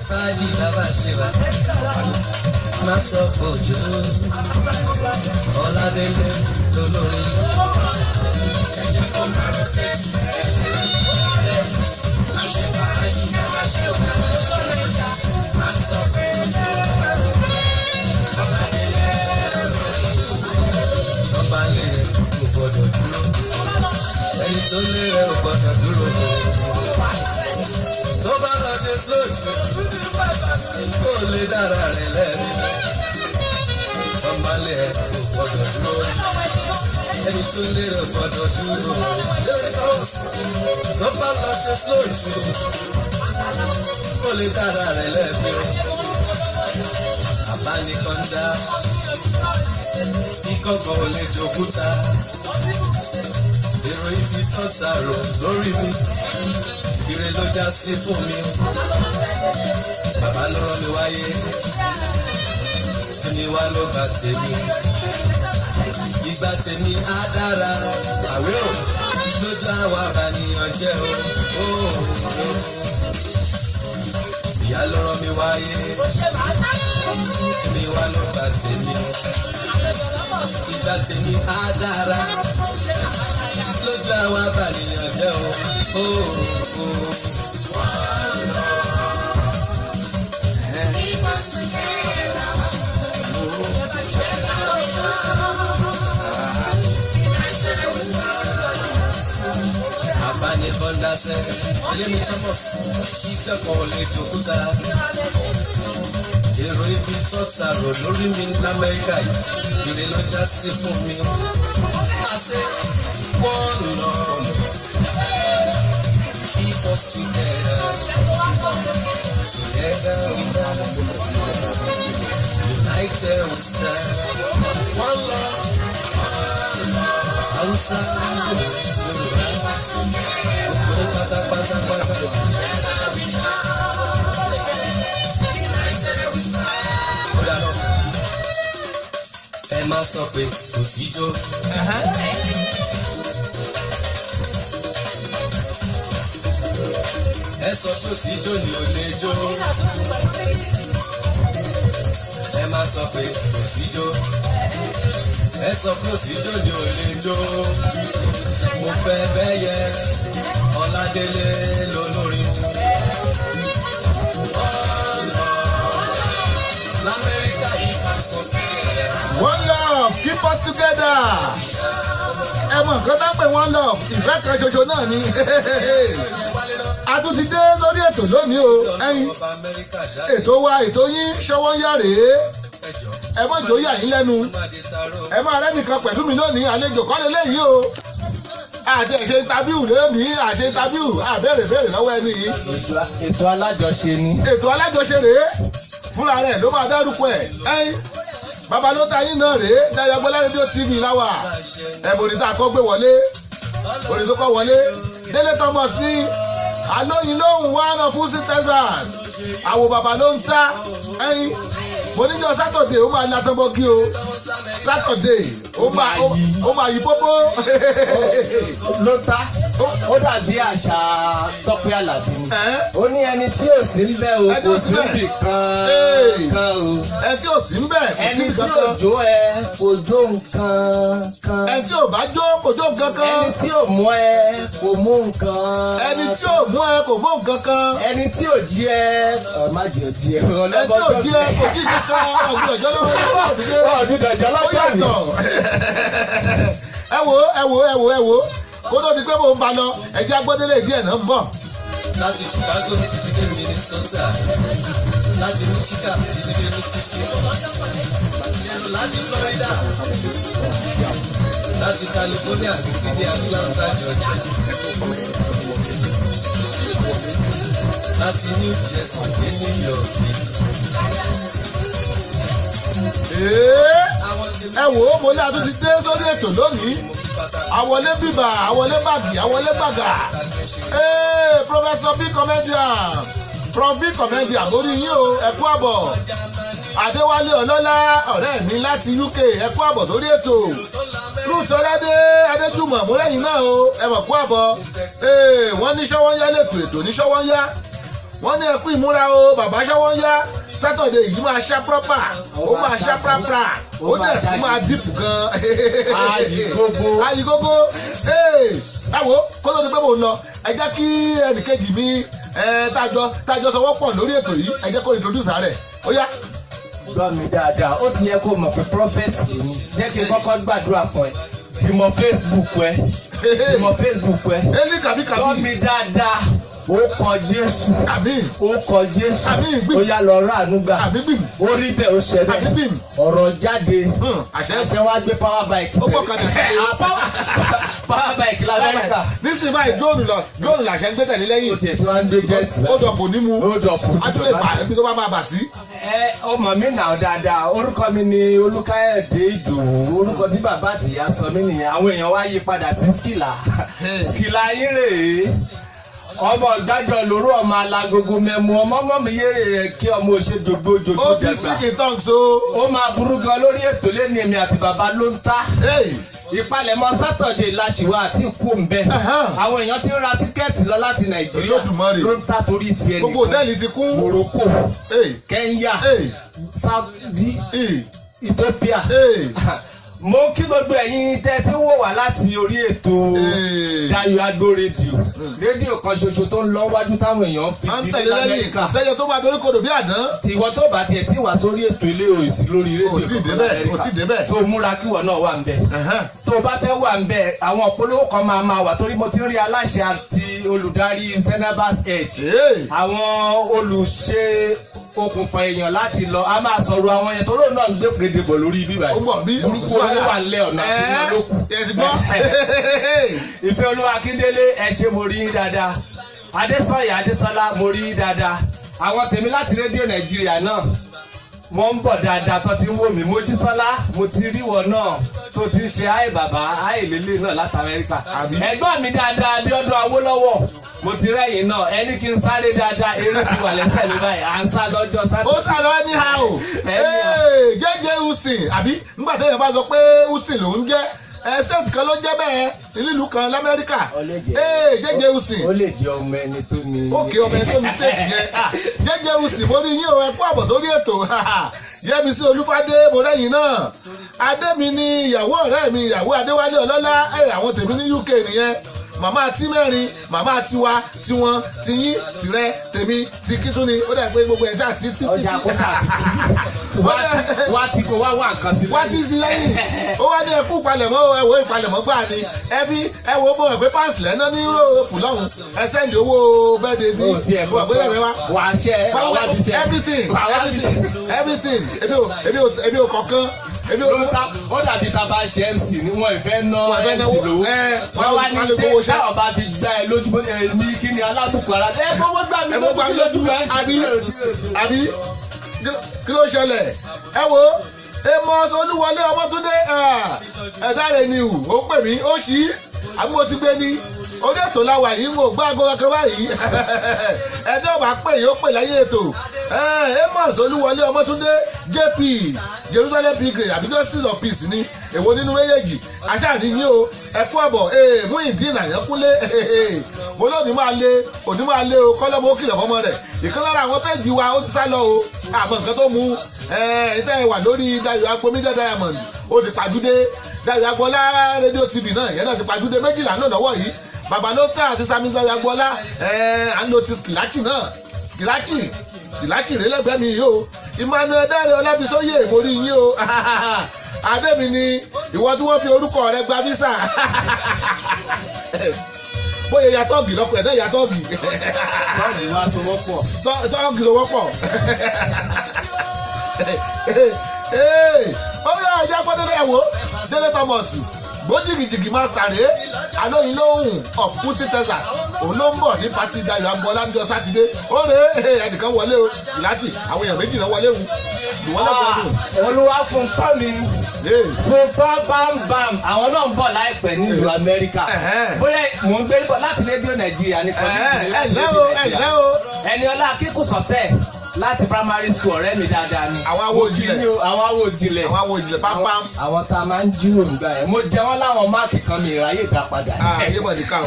Fàájì bàbá ṣe wá. Má sọ fojú. Ọládélé lolórin. Tọ́ba lé rẹ̀ kò gbọ́dọ̀ dúró. Ẹni tó lé rẹ̀ ò gbọ́dọ̀ dúró. Tó bá lọ ṣe slow jù, kó lè dára rẹ̀ lẹ́bi. Tọ́ba lé rẹ̀ kò gbọ́dọ̀ dúró. Ẹni tó lé rẹ̀ ò gbọ́dọ̀ dúró. Tó bá lọ ṣe slow jù, kó lè dára rẹ̀ lẹ́bi. Àbánikọ́ndá kíkọ́kọ́ ò lè jòkúta. Èrò ibi tọ́ta rò lórí mi, ire ló já sí fún mi. Bàbá ló rán mi wáyé, ẹni wá ló gba tèmi. Ìgbà tèmi á dára, àwẹ̀ ò lójú àwọn abànìyàn jẹ́ o. Ó, ó. Ìyá ló rán mi wáyé, ẹni wá ló gba tèmi. Ìgbà tèmi á dára lójú àwọn abànìyàn jẹ́ o. Ó, ó. Abánikọ́ndásẹ́, Yémi Thomas, kíkẹ́kọ̀ọ́ lè jòkúta. Èrò ibi tọ́ta rò lórí mi l'Amẹ́ríkà yìí, ire ló já sí fún mi. I say, one love, keep us together, together we stand, united we stand. One love, Hausa, Yorùbá, gbogbo pátápátápátá. Ó dáná. Ẹ má sọ pé kò síjó. Ẹ sọ pé òsíjó ni ò lè jó. Ẹ má sọ pé kò síjó. Ẹ sọ pé òsíjó ni ò lè jó. Mo fẹ́ bẹ́yẹ Ọládélé lolórin. Ọ̀nà l'Amẹ́ríkà yìí kò sọ pé. One love, keep us together. Ẹ mọ nǹkan tá ń pè one love, ìfẹ́ kan ṣoṣo náà ni. A tún ti dé lórí ètò lónìí o. Ẹyin Ọba Amẹ́ríkà ṣáà ètò wa ètò yín ṣọwọ́ ń yá rèé. ẹjọ́ Ẹ mọ̀ jò yà yín lẹ́nu. máa dé taró. Ẹ máa rẹ́nìkan pẹ̀lú mi lónìí, àlejò kọ́ leléyìí o. Àti ẹ̀ṣẹ̀ interview lónìí, àṣẹ interview, àbẹ̀rẹ̀ bẹ̀rẹ̀ lọ́wọ́ ẹni yìí. Ètò alájọṣe ni. Ètò alájọṣe rèé, fúnra rẹ̀ ló máa dárúkọ ẹ̀. Ẹyin bàbá ló ta yín náà rèé, Dayọ̀ Agbọ́lá rédíò TV láwà. Ẹ̀bùn ní tá a kọ́ gbé wọlé, orin tó kọ́ wọlé. Délé Thomas ní alóyin lóhùn wá ràn fún sí Texas. Àwò bàbá ló ń ta. Ẹyin mo níjọ́ Sátọ̀dé ó máa la tọ́bọ́gí o. Sátọ̀dé ó máa yí pópó. Ló ta ó dàbí àṣà Tọ́pẹ́ Àlàbí ni. Ẹ́ Ó ní ẹni tí ò sí ń bẹ̀ o Ẹni tí kò ò sí sí ńbẹ̀. níbì kan Hey. kan o. ẹ tí ò sí ń bẹ̀ kò Ẹni síbi tí ò kankan. jó ẹ kò jó nǹkan kan. Ẹni tí ò bá jó kò jó nǹkan kan. Ẹni tí ò mú ẹ kò mú nǹkan. Ẹni tí ò mú ẹ kò mú nǹkan kan. Ẹni tí ò jí ẹ ọ má jẹ́ jí ẹ. Ẹni tí ò jí ẹ kò jí kankan. Ọ̀gbìn ọ̀jọ́ lọ́wọ́ Ọdún dọ̀jọ́ ó lọ́jọ́ mi. yàtọ̀. Ẹ wo ẹ wo ẹ wo ẹ wo kó tó di pé mò ń ba lọ ẹjẹ́ agbọ́délé díẹ̀ náà ń bọ̀. Láti Chicago títí dé Minnesota, láti Michigan títí dé Mississippi, láti Florida, láti California títí dé Atlanta, Georgia, láti New Jersey dé New York. Ee, Àwọn tí ẹ wò ó mo ní àtúntì dé sórí ètò lónìí. mo fi bàtà Àwọlé bíbà, àwọlé bàgì, àwọlé gbàgà. kàgbé ṣe. Ee, Professor B comedian, Prof B comedian lórí yín o, ẹ kú àbọ̀. Adéwálé Ọlọ́lá ọ̀rẹ́ mi láti UK, ẹ kú àbọ̀ sórí ètò. Ruth Ọládé Adéjùmọ̀ múlẹ́yìn náà o, ẹ mọ̀ kú àbọ̀. Ee, wọ́n ní ṣọ́wọ́nyá lètò ètò ní ṣọ́wọ́nyá. Wọ́n ní ẹkú ìmúra o, bàbá ṣọwọ́ ń yá. Saturday yìí máa ṣá proper, ó máa ṣá prapra, ó dẹ̀ tún máa dìpù gan. Ayigogo. Ayigogo. Báwo kó tó di pé mò ń lọ, ẹ jẹ́ kí ẹnìkejì mi tájọ sọwọ́ pọ̀ lórí ètò yìí, ẹ jẹ́ kó introduce rẹ̀. Ó yá. Gbọ́ mi dáadáa, ó ti yẹ kó mọ̀ pé prophet ni. Jẹ́ kí n kọ́kọ́ gbàdúrà fún ẹ. Dìmọ̀ Facebook ẹ. Dìmọ̀ Facebook ẹ. Eli kàbí Gbọ́ kàbí. mi dáadáa, ó kọ Jésù. Àmín. Ó kọ Jésù. Àmín, gbìm. Ó yá lọ rà àánú gbà. Àmín gbìm. Ó rí bẹ́ẹ̀, ó ṣẹ Àmín bẹ́ẹ̀. gbìm. Ọ̀rọ̀ jáde. Àṣẹ. Àṣẹ wá gbé power bike. Ó gbọ́kadà. Ah, power bike l'Amẹ́ríkà. Nísìnyí báyìí, drone lọ, drone làṣẹ ń gbé tẹ̀lé Ó lẹ́yìn. tiẹ̀ tí wọ́n ń gbé jet. Ó dọ̀pọ̀ nímú. Ó dọ̀pọ̀. A tún lè bà ibi tó bá máa bà sí. Ẹ ọmọ mi nà dáadáa, orúkọ mi ni Olúkáyọ̀dé Ìdòwú, orúkọ tí bàbá àtìyá sọ mí nìyẹn. Àwọn èèyàn wá yí padà sí Skìlà. Skìlà yín rèé, ọmọ ìgbàjọ lóru, ọmọ alágogo mẹmu, ọmọ ọmọ mi yéré rẹ kí ọmọ òṣè jògbó jògbó Ó ti jẹgbà. speak in tongues o. Ó máa burú gan lórí ètò lẹ́nu, èmi àti bàbá ló ń ta. Hey. Ìpalẹ̀mọ́ Saturday láṣìwá àti ìkú òǹbẹ. Àwọn èèyàn ti ń ra ticket lọ láti Nàìjíríà. Olódùmarè. Ló ń ta torí tiẹ̀ Gbogbo nìkan. hòtẹ́ẹ̀lì ti kún. Morocco, Hey. Kenya, Hey. Saudi, Hey. Ethiopia. Hey. Mo kí gbogbo ẹ̀yin tẹ́ tí ń wò wá láti orí ètò Hey. Dayo Agbo rédíò, rédíò kan ṣoṣo tó ń lọ wájú táwọn èèyàn fi À ń dídé tẹ̀lé lẹ́yìn l'Amẹ́ríkà. sẹ́yẹ tó máa dorí kodò bí àdán. Ìwọ tó bá tiẹ̀ tí wà sórí ètò ilé òsì lórí rédíò Ò tíì kankan débẹ̀, l'Amẹ́ríkà. ò tíì débẹ̀. Tó múra kíwọ náà wà ń bẹ̀. Tó o bá fẹ́ wà ń bẹ̀, àwọn òpolówó kan máa máa wà, torí mo ti ń rí aláṣẹ àti olùdarí Zenabas Edge, Hey. àwọn olùṣe okùnfà èèyàn láti lọ. A máa sọ̀rọ̀ àwọn yẹn torí òun náà ń gbé kéde bọ̀ lórí bíbá Ó bọ̀ bí. burúkú owó wà lẹ́ ọ̀nà àti iná ló kù. Ẹ ti gbọ́. Ìfẹ́ Olúwa Akíndélé, ẹ ṣé, mo rí yín dáadáa. Adésànyà Adétọ́lá, mo rí yín dáadáa. Àwọn tèmi láti rédíò Nàìjíríà náà, wọ́n ń bọ̀ dáadáa tó ti ń wò mí. Mojísọ́lá, mo ti rí wọ náà tó ti ń ṣe àì bàbá àì lélẹ̀ náà láti Amẹ́ríkà. Àbí? Ẹ̀gbọ́n mi dáadáa, Abíọ́dún Awólọ́wọ̀, mo ti rẹ́yìn náà. Ẹni kí n sáré dáadáa, eré ti wà lẹ́sẹ̀ mi báyìí, à ń sá lọ́jọ́ Ó sátidé. sá lọ ní ha o. Anyhow. Jẹ́jẹ́ Usin àbí nígbà téèyàn bá sọ pé Usin lòún jẹ́ ẹ, state kan ló ń jẹ́ bẹ́ẹ̀ nílùú kan l'Amẹ́ríkà. Jẹ́jẹ́ Usin. Ó lè jẹ́ ọmọ ẹni tó ní. Ókè, ọmọ ẹni tó ní state yẹn. Ah, Jẹ́jẹ́ Usin, mo ní yín o, ẹ kú àbọ̀ sórí ètò. Yẹ́misí Olúfádé, mo rẹ́yìn náà. Adémi ni ìyàwó ọ̀rẹ́ mi, ìyàwó Adéwálé Ọlọ́lá. Àwọn tèmi ní UK nìyẹn. Màmá tí mẹ́rin, màmá tiwa, tiwọn, tiyín, tìrẹ, tèmi, ti kítúni. Ó dà pé gbogbo ẹ̀dá tí tí tí. Ọjà kó ṣàtìtì wá tí kò wá wá nǹkan sí. Wá tí sí lẹ́yìn. Ó wá ní ẹkú ìpalẹ̀mọ́. Ẹ̀wọ̀ ìpalẹ̀mọ́ gbà ni ẹbí ẹ̀wọ̀ bọ̀ ẹ̀pẹ́ páàsì lẹ́ná ní Yúróòpù lọ́hùn. Ẹ send owó bẹ́ẹ̀dẹ̀ sí Ó tiẹ̀ wà pé ẹ̀rẹ́ wa. Wà á ṣe wà á bí ṣe. Everything, Wà á bí ṣe. everything, ebi ò kọ̀ọ̀kan ebi ò. Ló ta ó dàbí ta bá ṣe MC ni wọn ìfẹ́ ná Wọ́n ìfẹ́ MC náwó, lówó. wọ́n Wọ́n wá ní wá lè ṣé gbowó iṣẹ́. táwọn bá ti gbá ẹ lójú bó èmi kí ni alábùkù ara ẹ fọwọ́ gbá mi Ẹ mọ gbà mí lójú ẹ ṣe àbí àbí kí ló ṣẹlẹ̀? Ẹ wo Amos Olúwọlé Ọmọtúndé, ẹ̀dá rẹ̀ ni hù ó pè mí, ó ṣí àbí mo ti gbé ní orí ètò làwà yìí, ń wò gbá aago kankan báyìí. Ẹni ọba pè yìí, ó pè lẹ́yìn ètò. Amos Olúwọlé Ọmọtúndé JP, Jerusalem Pilgrim àbí Justice of Peace ni, èwo nínú méjèèjì? Aṣáàní yín o, ẹ kú àbọ̀. Muyideen Àyànkúnlé, mo lónìí máa lé, òní máa lé o. Kọ́lọ́mọ ó kìlọ̀ fọmọ rẹ̀. Ìkan lára àwọn péjì wa, ó ti sá lọ o, àmọ́ nǹkan tó mú ẹ ẹ wà lórí Dayo Agbo Media Diamond, ó ti pàjúdé. Dayo Agboola rédíò TV náà, ìyẹn náà ti pàjúdé. Méjìlá náà lọ́wọ́ yìí, bàbá ló tà àti Sami Dayo Agboola. À ń lo ti Skilachi náà, Skilachi, Skilachi rẹ lẹ́gbẹ̀ẹ́ mi yìí o. Emmanuel Dáre Ọlábísóyè, mo rí yín o. Adémi ni ìwọ tí wọ́n fi orúkọ rẹ gba visa, bóyá yàtọ̀gì lọ́kọ̀ ẹ̀ náà yàtọ̀gì. Bọ́ọ̀lù wa tó wọ́pọ̀. Tọ́ọ̀gì ló wọ́pọ̀. Ó yà ọjà gbọ́dọ̀. Ẹ̀ wò Délé Thomas gbójìgìjìgì máa sàré alóyin lóhùn of Houston, Texas. Òun ló ń bọ̀ ní party Dayo Agboola níjọ́ Sátidé. Ó rè é, ẹnìkan wọlé o láti àwọn èèyàn méjì náà wọlé wù ìwọ́n lọ́gbọ̀n ọdún. Olúwa fún tọ́ mi fún tọ́ bámbám, àwọn náà ń bọ̀ láìpẹ́ nílùú Amẹ́ríkà. Bóyá mò ń gbé bọ̀ láti rédíò Nàìjíríà ní kọ́ni. Ẹ ǹlẹ́ o, ẹ ǹlẹ́ o. Ẹni ọlá akínkùsọ̀tẹ̀. Láti primary school, ọ̀rẹ́ mi dáadáa ni. Àwọn awo Mo kí ìjìnlẹ̀. yín o, àwọn awo ìjìnlẹ̀. Àwọn awo ìjìnlẹ̀ pápám. Àwọn tá a máa ń jíròrò nígbà yẹn, mo jẹ wọ́n láwọn mark kan, mi ìráyè dá padà. Ah, ayé bọ̀ nìkan o.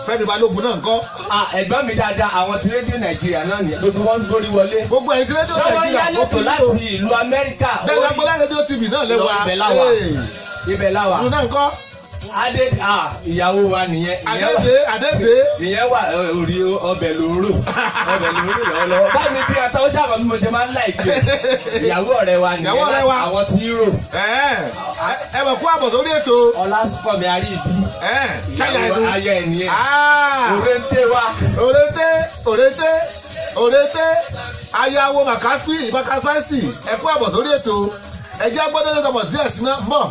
Fẹ́mi Balógun náà ńkọ́? Ah, ẹ̀gbọ́n mi dáadáa, àwọn ti rédíò Nàìjíríà náà nìyẹn, gbogbo wọn ń gbórí wọlé. Gbogbo ẹ̀yin tí rédíò Ṣọwọ́ Nàìjíríà yálẹ̀tò ó kí yín o. láti ìlú Amẹ́ríkà. Dayo Agboola rédíò TV náà lẹ́wà. Ibẹ̀ láwà. Ibẹ̀ láwà. Ìlú náà ńkọ́? Adé, ah, ìyàwó wa nìyẹn. Adédè, Adédè. Ìyẹn wà orí ọbẹ̀ lóru, ọbẹ̀ lóru lọ́wọ́lọ́wọ́. Báwo ni bí ata ó ṣàmọ̀ bí mo ṣe máa ń láìpẹ́. Ìyàwó ọ̀rẹ́ wa nìyẹn. Ìyàwó ọ̀rẹ́ wa. Àwọn tí rò. Ẹ mọ̀ kó àbọ̀ sórí ètò. Ọlásùnkànmí Aríbi. Ṣáyà Ìyàwó ẹnu. ayé ẹ̀ nìyẹn. Ah. Òrèǹté wa. Òrèǹté, òrèǹté, òrèǹté. Ayawo Makaspi, Makaspi, ẹ kú àbọ̀ sórí ètò. Ẹ jẹ́ gbọ́dọ̀ lọ́dọ̀ bọ̀ díẹ̀ sí náà ń bọ̀.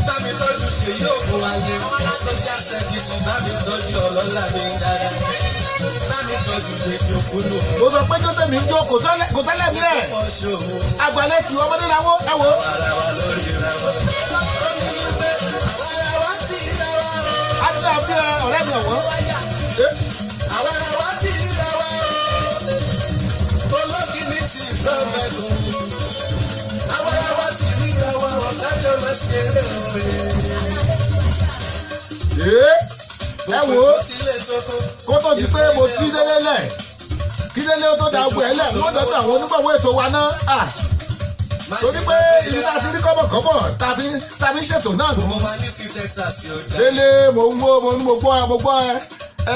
Bá mi tọ́jú ṣe yóò fún wa lé. Social service, bá mi tọ́jú ọlọ́lá mi dára. Bá mi tọ́jú jẹjẹ òkúlù. Mo sọ pé jọ́sẹ̀ mi ń jó kò sẹ́lẹ̀ mi rẹ̀. Fọ́ṣọ́ Àgbàlẹ̀ tì ọmọdé làwọn ẹ wò. ara wa lórí ra wa. Ara wa ti ríra wa o. A ti náà fi ọ̀rẹ́ mi ọ̀wọ́n. Àwa ara wa ti ríra wa o. Olókìní ti fẹ́ mẹ́kun. Àwa ara wa ti ríra wa o. Lájọ́ máa ṣeré òwe. Ẹ wò ó, kó tó di pé mo ti délé lẹ̀ kí délé ó tó da ogun ẹ̀ lẹ̀, wọ́n dọ́dọ̀ àwọn onígbọ̀wọ́ ètò wa náà. Ah, torí pé ibi tá a ti rí kọ́bọ̀kọ́bọ̀ tàbí tàbí ṣètò náà nù. Mo máa ní sí Texas yóò dá. Délé, mo ń wo, mo ní mo gbọ́ ẹ, mo gbọ́ ẹ. Ẹ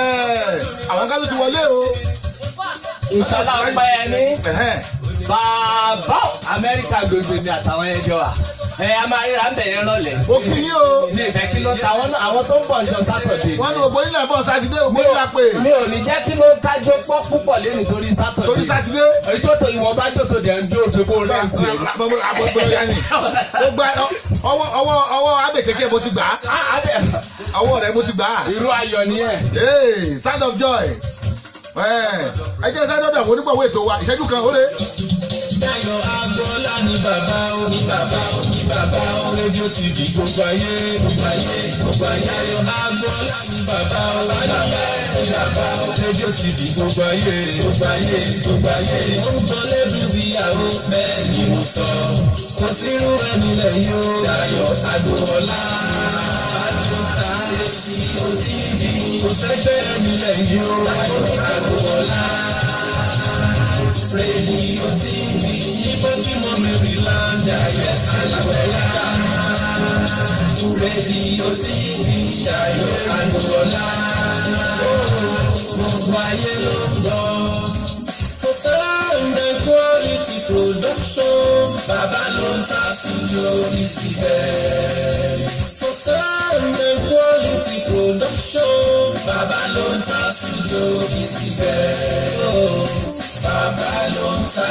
àwọn kan tó ti wọlé o. Ìṣọlá ọpẹ́ ẹni. Ẹ̀hẹ́n. Bàbá Amẹ́ríkà gbogbo mi àtàwọn ẹjọ́ wa. Ẹ a máa ríra ń bẹ̀ yẹn rọ̀lẹ́. Mo kí yín o. Ní ìfẹ́ kí ló ta àwọn náà, àwọn tó ń bọ̀ jọ Sátọ̀dé. Wọ́n ní gbogbo ilẹ̀ bọ̀ Sátidé, ògbó ìlà pé. Mi ò ní jẹ́ kí ló ń kájọ pọ̀ púpọ̀ lé nítorí Sátọ̀dé. Torí Sátidé. Ìjọ tó ìwọ̀n bá jò tó dẹ̀ ń jó tó bó rẹ̀ ń tiẹ̀. Gbogbo ọwọ́ abẹ kékeré mo ti gbà á. Ọwọ́ rẹ̀ mo ti gbà á. Irú ayọ̀ nìyẹn. Hey, sound of joy. Ẹ jẹ́ sáré dọ́dọ̀ àwọn onígbọ̀wọ́ ètò wa ìṣẹ́jú kan ó lé. Dayo Agboola ní bàbá ó, ní bàbá ó, ní bàbá ó, rédíò TV gbogbo ayé, gbogbo ayé, gbogbo ayé. Dayo Agboola ní bàbá ó, bàbá ó, ní bàbá ó, rédíò TV gbogbo ayé, gbogbo ayé, gbogbo ayé. Ó ń gbọ́ lẹ́bí ìyàwó, bẹ́ẹ̀ ni mo sọ. Kò sírú ẹni lẹ́yìn o. Dayo Agboola. Àdùntà rédíò TV. Kò sẹ́gbẹ́ ẹni lẹ́yìn o. Dayo Agboola. Rédíò TV ní Baltimore, Maryland, Dayo Agboola. Rédíò TV, Dayo Agboola. Gbogbo ayé ló ń gbọ́. For sound and quality production, bàbá ló ń ta studio is the best. For sound and quality production, bàbá ló ń ta studio is the best. Oh, bàbá ló ń ta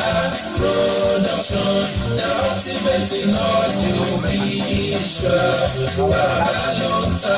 production, the ultimate in audio visual. Bàbá ló ń ta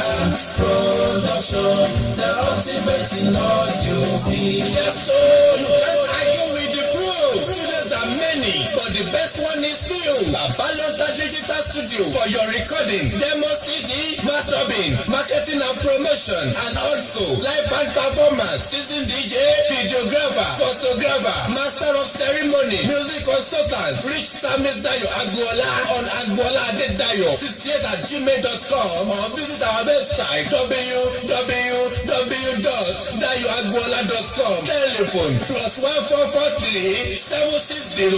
production, the ultimate in audio visual. Yes, so you can't argue with the proof. Studios are many, but the best one is still Babalonta Digital Studio for your recording, demo CD, mastering, marketing and promotion, and also live band performance, season DJ, videographer, photographer, master of ceremony, music consultant. Reach Samis Dayo Agboola on Agboola Adedayo 68@gmail.com or visit our website www.dayoagboola.com. Telephone +1 443 760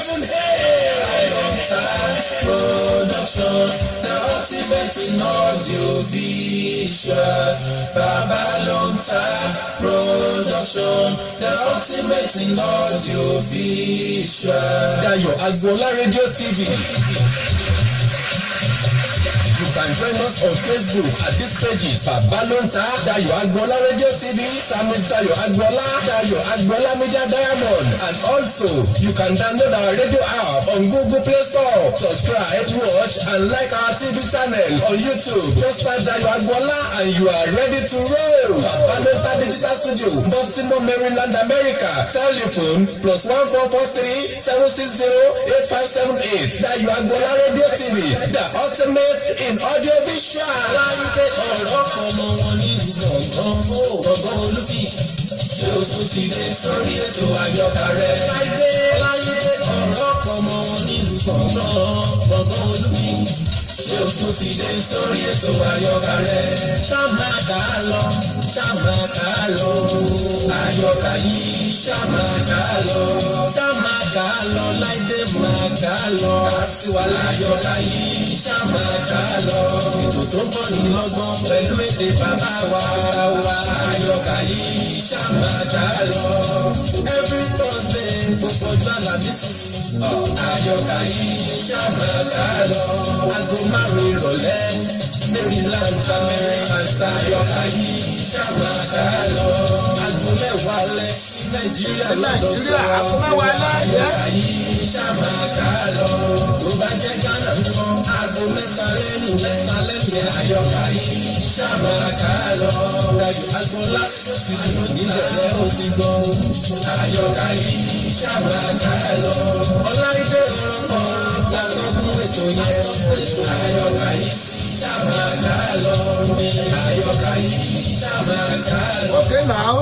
8578. Production, the ultimate in audio visual. Bàbá ló ń ta production, the ultimate in audio visual. Dayo Agboola Radio TV. You can join us on Facebook at these pages: Babalonta Dayo Agboola Radio TV, Samis Dayo Agboola, Dayo Agboola Media Diamond, and also you can download our radio app on Google Play Store. Subscribe, watch, and like our TV channel on YouTube. Just type Dayo Agboola and you are ready to roll. Babalonta Digital Studio, Baltimore, Maryland, America. Telephone +1 443 760 8578. Dayo Agboola Radio TV, the ultimate in audio visual. Láyé ọ̀rọ̀ ọmọ wọn nínú gbọ̀ngàn gbọ̀ngàn olúfi. Ṣé o tún ti dé sórí ètò àyọkà rẹ̀? Láìdé láyé ọ̀rọ̀ pọ̀ mọ́ wọn nílùú gbọ̀ngàn gbọ̀ngàn olúmi. Ṣé o tún ti dé sórí ètò àyọkà rẹ̀? Ṣá máa kà á lọ, ṣá máa kà á lọ. Àyọkà yìí ṣá máa kà á lọ. Ṣá máa kà á lọ, láìdé máa kà á lọ. Àtiwá láyọkà yìí ṣá máa kà á lọ. Ètò tó kọ́ ni lọ́gbọ́n pẹ̀lú èdè bàbá wa. Àyọkà yìí ṣá máa kà á lọ. Every Thursday, gbogbo ọjọ́ Àlàmísì. Àyọkà yìí ṣá máa kà á lọ. Aago 5 ìrọ̀lẹ́, Maryland, Amẹ́ríkà. Àyọkà yìí ṣá máa kà á lọ. Aago 10 alẹ́, Nàìjíríà lọ́dọ̀ Nàìjíríà, aago 10 alẹ́, yẹ́. Àyọkà yìí ṣá máa kà á lọ. Tó bá jẹ́ Ghana ńkọ́, aago 3 lẹ́nu 3 lẹ́nu. Àyọkà yìí ṣá máa kà á lọ. Dayọ̀ Agboola ti dùn níbẹ̀rẹ̀ ó ti gbọ́. Àyọkà yìí ṣá máa kà á lọ. Ọláìdé ọ̀rọ̀ kan látọ̀ fún ètò yẹn. Àyọkà yìí ṣá máa kà á lọ. Àyọkà yìí ṣá máa kà á lọ. Okay now,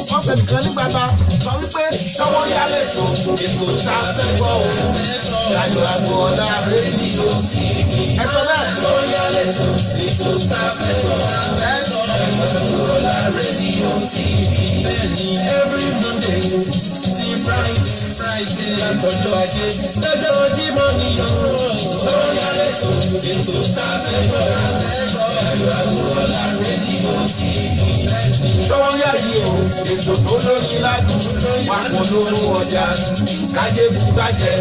wọ́n fẹ́ nìkan ní gbàgbà sọ wípé ṣọwọ́ yálẹ̀ tó Ètò tá a fẹ́ gbọ́ o. Dayọ̀ Agboola rédíò TV. Ẹ sọ bẹ́ẹ̀. Ṣọwọ́ yálẹ̀ tó ètò tá a fẹ́ gbọ́. Dayọ̀ Agboola rédíò TV. Bẹ́ẹ̀ni, every Monday ti Friday Friday látọjọ́ Ajé. Lọ́jọ́ Jímọ̀ ni yóò. Ṣọwọ́ yálẹ̀ tó ètò tá a fẹ́ gbọ́. Dayọ̀ Agboola rédíò TV. Ṣọwọ́ yá yìí o, ètò tó lóyin ládùn wà, polówó ọjà kájé bugbájẹ,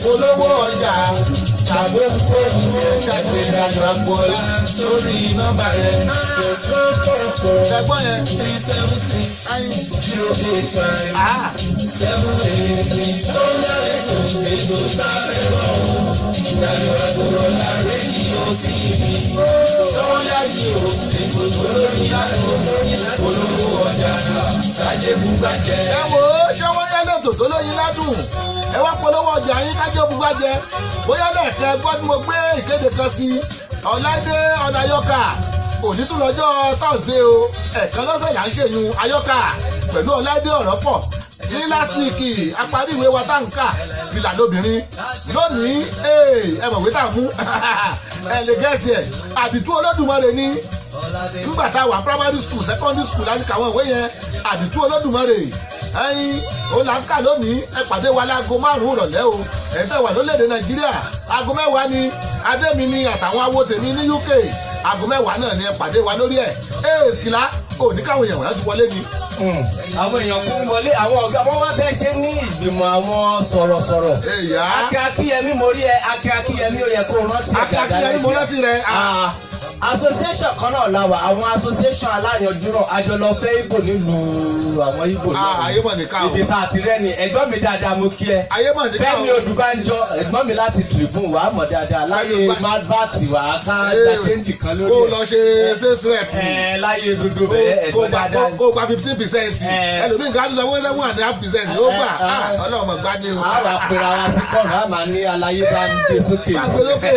polówó ọjà tàbí ohunkóhun, ṣàgbé Dayọ̀ Agboola sórí nọ́mbà rẹ̀. +1 44 Ẹ̀gbọ́n yẹn. 376 085 783. Ṣọwọ́ tó ètò tá a fẹ́ gbọ́. Dayọ̀ Agboola rédíò TV. Ṣọwọ́ yá yìí o, ètò tó lóyin ládùn, polówó ọjà kájé bugbájẹ. Ẹ wo, ṣọwọ́ yá lẹ́tò tó lóyin ládùn, ẹ wá polówó ọjà yín kájé bugbájẹ. Bóyá lẹ́ẹ̀kẹ́ gbọ́ tí mo gbé ìkéde kan sí ọ̀làdé ọ̀nàyọ́kà, òní tún lọ́jọ́ tọ́sídẹ̀ẹ́ o. Ẹ̀ẹ̀kan lọ́sẹ̀ là ń ṣèyún ayọ́kà pẹ̀lú ọ̀làdé ọ̀rọ̀ pọ̀. Ní last week, a parí ìwé wa tá n kà, fìlà lóbìnrin. Lónìí, ẹ mọ̀ wí tá a mú, ẹ lè gẹ̀ẹ́sì ẹ̀, àdìtú Olódùmarè ní. Nígbà tá a wà primary school, secondary school láti kàwọn ìwé yẹn, àdìtú Olódùmarè ẹyin ó là ń kà lónìí. Ẹ pàdé wa láago 5 ìrọ̀lẹ́ o. Ẹ̀yin tẹ́ wà lórílẹ̀‐èdè Nàìjíríà, aago 10 ni adémi ni àtàwọn awo tèmi ní UK. Aago 10 náà ni ẹ pàdé wa lórí ẹ̀. Ẹ̀ sílá ò ní káwọn èèyàn wọ́n ti wọlé ni. Àwọn èèyàn kún wọlé, àwọn ọ̀gá wọn wá fẹ́ ṣe ní ìgbìmọ̀ àwọn sọ̀rọ̀sọ̀rọ̀. Èyà. Akin Akínyẹmí, mo rí ẹ. Akin Akínyẹmí, ó yẹ kó rántí ẹ. Akin Akínyẹmí, mo rántí rẹ. Ah, association kan náà la wà, àwọn association aláyanjú náà, àjọlọ fẹ́ Ìgbò nílùú àwọn Ìgbò náà. Ayé mọ̀ nìka o. Ibi tá a ti rẹ́ni ẹ̀gbọ́n mi dáadáa, mo kí ẹ. Ayé mọ̀ nìka o. Fẹ́mi Odùbánjọ, ẹ̀gbọ́n mi láti Tribune, wàá mọ̀ dáadáa láyé madvat, wàá ká gba change kan lórí Kó ẹ̀. lọ ṣe sales rep. Ẹ láyé gbogbo bẹ́ẹ̀, ẹ̀gbọ́n dáadáa. Kó gba 15%. Ẹlòmíì kan á sọ wọ́n 7.5% ó gbà. Ọlọ́run mọ̀ gbá ní o. A wà pera wa sí kọ̀ọ̀nù, a máa ní aláyé bá ń gbé sókè. Bá gbé sókè.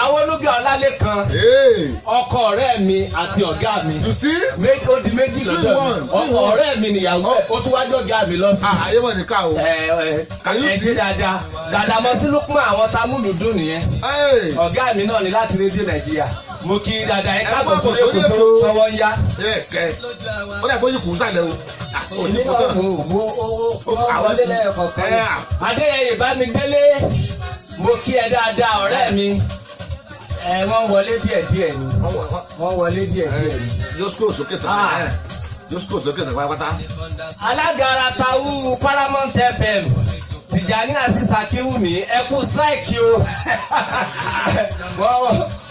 Àwọn olóògbé Ọlálẹ́kan, ọkọ ọ̀rẹ́ mi àti ọ̀gá mi. You see? Méjì ó di méjì lọ́dọ̀ mi. 2-1, Ọkọ 2-1. ọ̀rẹ́ mi nìyàwó ẹ̀, ó tún wájú ọ̀gá mi lọ́fíìsì. Ayé mọ̀ nìka o. Ẹ ẹ. Can you Ẹ see? ṣe dáadáa dáadáa mọ sí Lukman, àwọn tamúlùdùn nìyẹn. Hey. Ọ̀gá mi náà ni láti rédíò Nàìjíríà, mo kí dáadáa, ẹ káàbọ̀ káàbọ̀ sórí sórí ètò ètò. Ṣọwọ́ ń yá. Yes kẹ, ó dà bóyá kù sálẹ̀ o. Ah, ò ní Èmi kó náà tán. mò ń wo owó wọlé lẹ́yọ̀kọ̀ọ̀kan. Adéyẹyè Bámidélé, mo kí ẹ dáadáa, ọ̀rẹ́ mi. Ẹ wọ́n wọlé díẹ̀díẹ̀ ni, wọ́n wọlé díẹ̀díẹ̀ ni. Yóò score sókè tán. Yóò score sókè tán pátápátá. Alága Aratawu Paramount FM, Tìjàní Azeez Akínwùmí, ẹ kú strike o.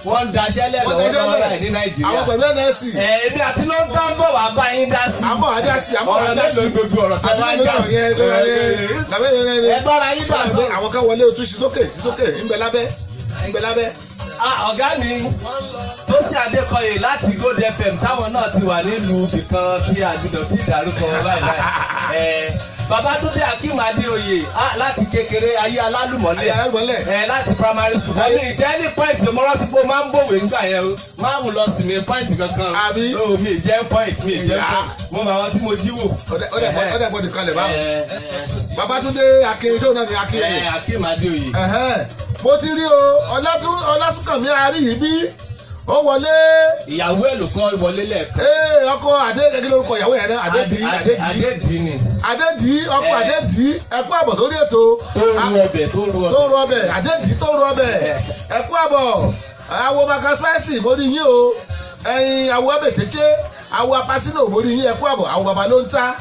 Wọ́n ń daṣẹ́ lẹ̀ Wọ́n ti lọ́wọ́lọ́wọ́ délẹ̀. báyìí ní Nàìjíríà. Àwọn pẹ̀lú NLC. Ẹ èmi àti ló ń tán bọ̀ wá bá yín dá sí. Àmọ́ ajá sí, àmọ́ Ọ̀rọ̀ ajá sí. mélòó gbogbo ọ̀rọ̀ tó wá ń dá sí. Ẹ bára yín dà sọ. Àwọn kan wọlé o, tún sí sókè, sí sókè, ń bẹ lábẹ́, ń bẹ lábẹ́. Ah, ọ̀gá mi Tósìn Adékọyè láti Gold FM, táwọn náà ti wà nílùú ibìkan tí àjùdọ̀ tí ìdárúkọ wọn báyìí báyìí. Ẹ Babátúndé Akeem Adéoyè láti kékeré ayé alálùmọ́lẹ̀ láti primary school. Mi ìjẹ́ ní pọ́ìntì mo rántí pé o máa ń bòwé nígbà yẹn o máa ń lọ sí mi pọ́ìntì kankan. O mi ìjẹ́ pọ́ìntì mi ìjẹ́ pọ́ìntì mo máa wọn tí mo jí wò. Ó dẹ̀ bọ́dì kalẹ̀ báwo. Babátúndé Akeem ṣé òun náà ni Akeem. Akeem Adéoyè. Mo ti rí o Ọlásùnkànmí Aríyìbí ó wọlé. Ìyàwó ẹ̀ ló kọ́ wọlé lẹ́ẹ̀kan. Ọkọ adé kí lórúkọ ìyàwó yẹn náà Adédì Adédì ni. Adédì ọkọ Adédì ẹ kú àbọ̀ sórí ètò. Tó ru ọbẹ̀ tó ru ọbẹ̀. Tó ru ọbẹ̀ Adédì tó ru ọbẹ̀ ẹ kú àbọ̀ àwo makaspẹ́sì mo rí yín o ẹyin àwo abètèké àwo apasínà mo rí yín ẹ kú àbọ̀ àwo bàbá ló ń ta.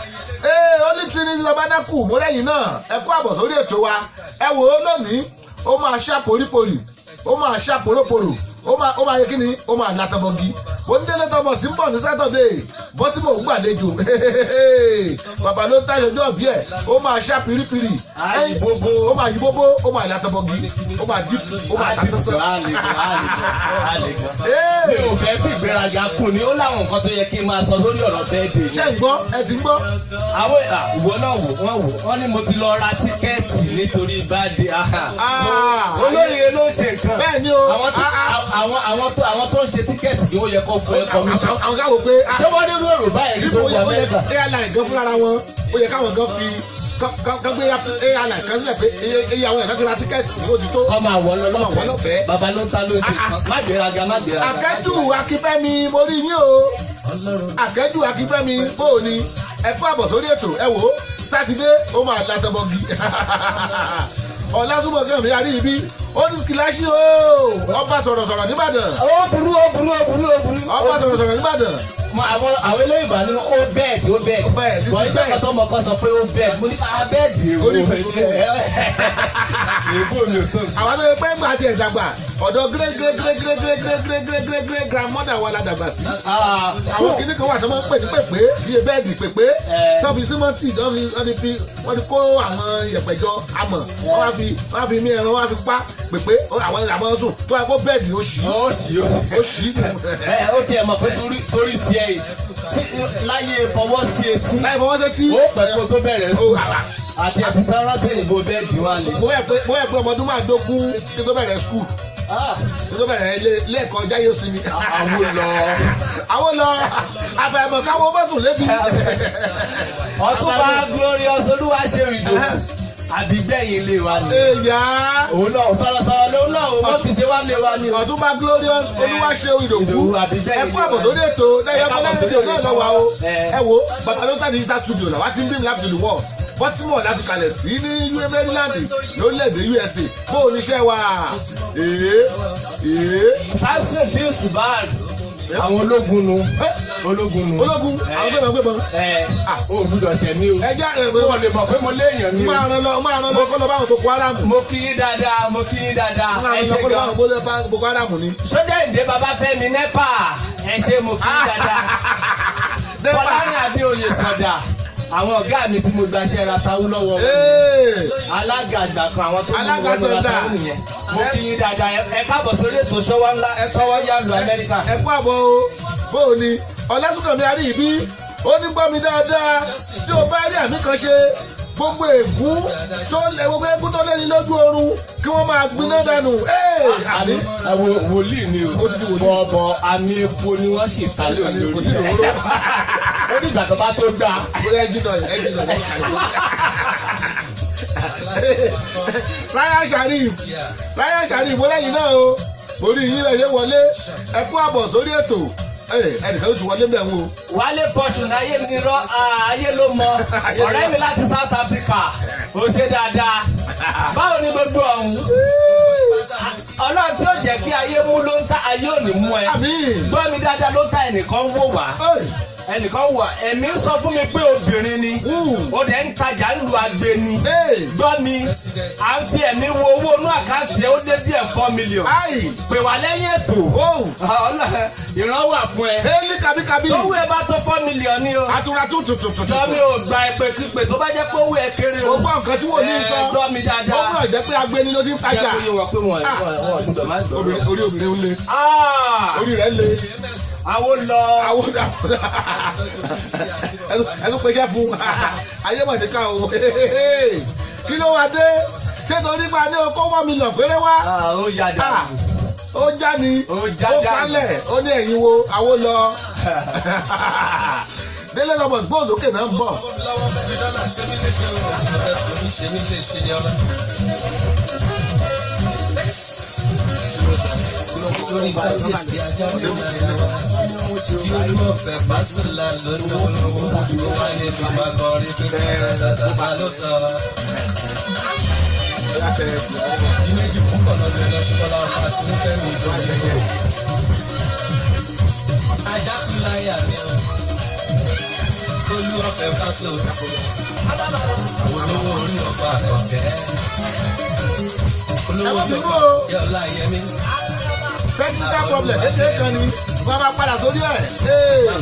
Holy Trinity Tabernacle mo lẹ́yìn náà ẹ kú àbọ̀ sórí ètò wa ẹ wò ó lónìí ó máa ṣá poríporì ó máa ṣá poróporò ó máa yẹ kí ni ó máa látọmọgí onídélé tọmọ sí ń bọ̀ ní sátọ̀dé bọ́tímọ̀ ń gbàlejò bàbá ló ń tayọ ọjọ́ ọ̀bí ẹ̀ ó máa ṣá piripiri ó máa yí bóbó ó máa látọmọgí ó máa dí ó máa ta sọ́sọ́. Mi ò fẹ́ fi ìgbéraga kùn ni ó láwọn nǹkan tó yẹ kí n máa sọ lórí ọ̀rọ̀ bẹ́ẹ̀dẹ̀. Ṣé ń gbọ́ ẹ ti ń gbọ́. Àwọn ìwọ náà wò wọ́n wò wọ́n ní mo ti lọ ra tíkẹ́ẹ̀tì nítorí báde. Olóríire ló ń ṣe nǹkan. Bẹ́ẹ̀ ni o. Àwọn tó ń ṣe tíkẹ́ẹ̀tì ni ó yẹ kó fún ẹ commission. Àwọn káwọ pé. Ṣé wọ́n ní rú èrò báyìí rí tó wọ Amẹ́ríkà? Airline gan fúnra wọn ó yẹ káwọn gan fi kán gbé airline kan sílẹ̀ pé iye àwọn ẹ̀ka tó ra tíkẹ́ẹ̀tì ó ti tó. Kọ́ máa wọ̀ lọ lọ́fẹ̀ẹ́. Bàbá ló ń ta ló ń ṣe kan. Má gbéraga má gbéraga. Akẹ́jù Akínfẹ́mi mo rí yín o. Akẹ́jù Akínfẹ́mi bó o ní ẹ kú àbọ̀ sórí ètò ẹ wò ó Sátidé ó máa látọmọgì. Ọlásùnmọ̀kẹ́ Aríyìbí ó ní kìláṣí o ọba sọ̀rọ̀sọ̀rọ̀ nìbàdàn. Ó burú ó burú ó burú ó burú. Ọba sọ̀rọ̀sọ̀rọ̀ nìbàdàn. Àwọn eléyìí bá ní ó bẹ́ẹ̀dì ó bẹ́ẹ̀dì. Bọ̀ ìgbà kan tó mọ kan sọ pé ó bẹ́ẹ̀dì mo ní bẹ́ẹ̀dì èwo èwo mi ò tó. Àwọn tó yẹ pé ńgbà tiẹ̀ dàgbà ọ̀dọ̀ great great great great great great great great great great grandmother wa la dàgbà sí. Àwọn kìnnì kan wà tó máa ń pè ní pèpè bíi bẹ́ẹ̀dì pèpè tó fi símọ́ǹtì wọ́n ti kó àwọn yẹ̀pẹ̀ jọ amọ̀ wọ́n á fi mí ẹran wọ́n á fi pa pèpè àwọn ìlànà sùn tó wà kó bẹ́ẹ̀dì ó ṣì. Ó ṣì ó ṣì. Ó tiẹ̀ mọ̀ pé torí tiẹ̀ yìí láyé fọwọ́ sí etí. Láyé fọwọ́ sí etí. Ó pẹ́ kó tó bẹ̀rẹ̀ sùn. Àti ẹ̀tí tán rántí ìbò bẹ́ẹ̀dì wa lè. Mo yẹ pé ọmọ ọdún márùndínlógún kí tó bẹ̀rẹ̀ skul. Kí tó bẹ̀rẹ̀ ilé ẹ̀kọ́ jáyé sinmi. Àwọn lọ. Àwọn lọ. Àfẹ̀mọ̀ káwọn bá sùn lébi. Ọ̀túnba Glorious Olúwaṣeun Ìdòwú. Àbígbẹ̀yìn ilé wa ni. Èyà. Òun náà sọ̀rọ̀sọ̀rọ̀ lòun náà òun fi ṣe wá lé wa ni. Ọ̀túnba Glorious Olúwaṣeun Ìdòwú. Ẹ kú àbọ̀ sórí ètò lẹ́yìn ọmọlẹ́yìn ètò náà lọ́wọ́ o. Ẹ wo bàbá ló ń tà ní Easter studio làwa ti ń bí mi láti lù wọ̀. Baltimore láti kalẹ̀ sí ní Maryland lórílẹ̀‐èdè USA bó o níṣẹ́ wa. Samson bí Subaru àwọn ológun nu ológun nu ológun àwọn tó máa gbé bọn. O gbúdọ̀ ṣẹ̀ mí o. Ẹ jẹ́ mo lè mọ̀ pé mo léèyàn ni o. Máa rán lọ máa rán lọ kó lọ bá àwọn Boko Haram. Mo kí yín dáadáa mo kí yín dáadáa. Máa rán lọ kó lọ bá àwọn Boko Haram ni. Sódẹ́ǹdé Babafẹ́mi NEPA ẹ ṣé mo kí yín dáadáa. Fọlárin Adéoyè Sọ̀dà àwọn ọ̀gá mi tí mo gbaṣẹ́ ratawú lọ́wọ́ wọn. Alága àgbà kan àwọn tó mú wọn ratawú nìyẹn. Mo kí yín dáadáa ẹ káàbọ̀ sórí ètò Ṣọwọ́ ńlá Ṣọwọ́ yá lu Amẹ́ríkà. Ẹ kú àbọ̀ o bó o ní Ọlásùnkànmí Aríyìbí ó ní gbọ́ mi dáadáa tí o bá rí àmì kan ṣe gbogbo ègún tó lé gbogbo ègún tó lé ní lójú oorun kí wọ́n máa gbiná dànù. Àmì àwọn wòlíì ni o bọ̀bọ̀ àmì epo ni wọ́n sì ta lé òní orí rẹ̀. Ó ní ìgbà tó bá tó gbà. Ẹ jìnnà ẹ jìnnà. Láyà Sharif Láyà Sharif wọlé yìí náà o orí yìí lè ṣe wọlé ẹ kú àbọ̀ sórí ètò ẹnìkan ló ti wọlé mẹ́wọ́ o. Wálé Fortune ayé mi rọ ayé ló mọ ọ̀rẹ́ mi láti South Africa ó ṣe dáadáa báwo ni gbogbo ọ̀hún Ọlọ́run tí ó jẹ́ kí ayé mú ló ń ta ayé ò ní mú ẹ gbọ́ mi dáadáa ló ń ta ẹnìkan wò wá ẹnìkan wà ẹ̀mí sọ fún mi pé obìnrin ni ó dẹ̀ ń tajà ń lu agbe ni gbọ́ mi à ń fi ẹ̀mí wo owó inú àkáǹtì ẹ̀ ó lé díẹ̀ 4 million pè wá lẹ́yìn ètò ìran wà fún ẹ Eli kabikabi owó ẹ bá tó 4 million ni o àtúrà tuntun jọ mi ò gba ẹ̀pẹ̀ kípè tó bá jẹ́ pé owó ẹ kéré o o gbọ́ nǹkan tí wòlíì sọ gbọ́ mi dáadáa ó gbọ́dọ̀ jẹ́ pé agbéni ló ti ń tajà jẹ́ kó yé wọn pé wọ́n gbọ́dọ̀ má gbọ́ orí obìnrin ń le orí rẹ̀ le. Àwo lọ. Àwọn ẹnu pèsè fún ayé mọ̀ níkà o. Kí ló wá dé? Ṣé torí pa ní okó 1 million péré wá? Ah, ó yà Ah, dànù. ó já ni. Ó já ó dànù. kálẹ̀, ó ní ẹ̀yìn wo àwo lọ. Délé lọ́mọ gbóòdókè náà ń bọ̀. Lọ́wọ́ fẹ́ fi dọ́là ṣe mí léṣe o. Fẹ́ fi mí ṣe mí léṣe ni ọlá. Sórí kábíyèsí ajá tó náírà wá. Tí olúmọ̀fẹ́ pásọ̀lá ló ń náwó lọ́wọ́. Ó wá ní kí n máa kọrin pé tàtàtà ló sọ. Di méjì púpọ̀ lọ́dún iná ṣùgbọ́n ọkọ̀ àti nífẹ̀ẹ́ mi tó ní kò. Ajákuláyà mi o. Olúwọ̀fẹ́ pásọ̀. Olówó orí ọkọ̀ àkọ́kẹ́. Olówó Ẹ má orí bínú ọkọ̀ o. Yọ̀ọ́lá Yẹmí. Technical problem kékeré kan ni wọ́n bá padà sórí ẹ̀.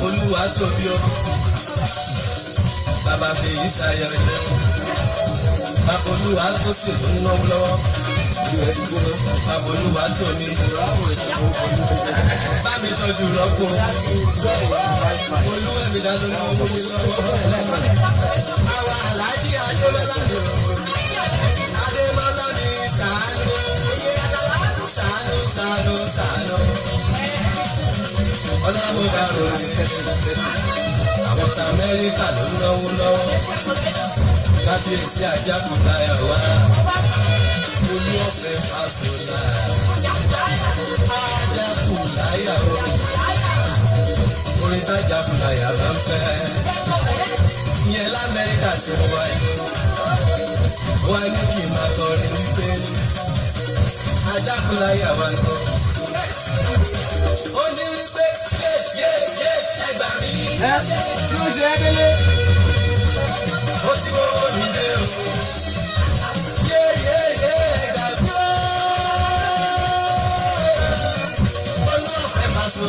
Olúwa tóbi o. Bàbá fèyí ṣayọyẹ. Bàbá Olúwa tó sì ló ń náwó lọ́wọ́. Bàbá Olúwa tó mi. Bá mi tọ́jú rọ́pò. Olúwẹ̀mí dáná ló ń mú mi lọ́wọ́. Àwa Àlàájì Adémọ́lá mi o. Adémọ́lá mi ṣàánú. Ṣàánú ṣàánú ṣàánú. Ọlọ́run bá ròyìn. Àwọn ta Amẹ́ríkà ló ń náwó lọ́wọ́. Kábíyèsí Ajákúta ẹ̀ wá. Olú ọ̀fẹ́ Fáṣọlá. Ajákúláyà o. Orin tájákúláyà bá ń fẹ́. Ìyẹn l'Amẹ́ríkà tí mo wáyé. Wá ní kí n máa kọrin wípé Ajákúláyà wá ń kọ́. Ó ní wípé yé yé yé ẹ gbà mí. Ẹ kí ló ṣe é, Délé? Ó ti wọ́wọ́ mi dé o. Yé yé yé ẹ̀dá mi ó. Olú ọ̀fẹ́ máa so.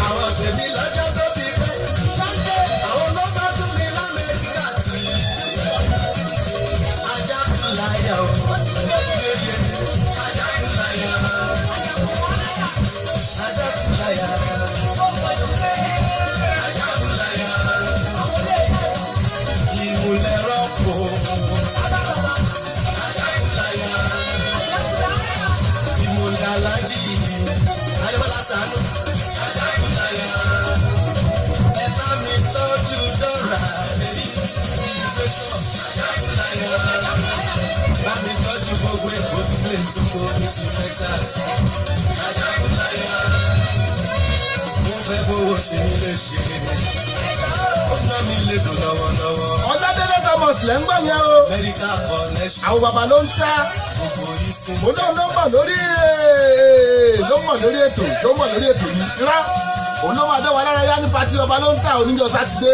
Àwọn tèmi lọ́jọ́ tó ti pẹ́. Àwọn ló bá tún mi l'Amẹ́ríkà tì. Ajá kú láyà o. Yé yé ajá kú láyà. Ajá kú láyà. Ajá kú láyà ìmùlẹ̀ rọ́pò. Ajákúláyà, ìmùlẹ̀ alájì, Adébọ́lá Sànú. Ajákúláyà, ẹ bá mi tọ́jú dọ́là bébí. Ajákúláyà, bá mi tọ́jú gbogbo èkó tí lè túbọ̀ ní sí Texas. Ajákúláyà, mo fẹ́ fowó ṣe mí léṣe. Ó ná mi lébò lọ́wọ́lọ́wọ́. Ọ̀dádélé Thomas lẹ́ ń gbọ́ yẹn o. Medical connection. Àwọn bàbá ló ń sá. Gbogbo ìsìn. Òun náà ló ń bọ̀ lórí ló ń bọ̀ lórí ètò ló ń bọ̀ lórí ètò yìí. Irọ́, òun ló máa dá wa lára yá ní party ọba ló ń tà oníjọ Sátidé.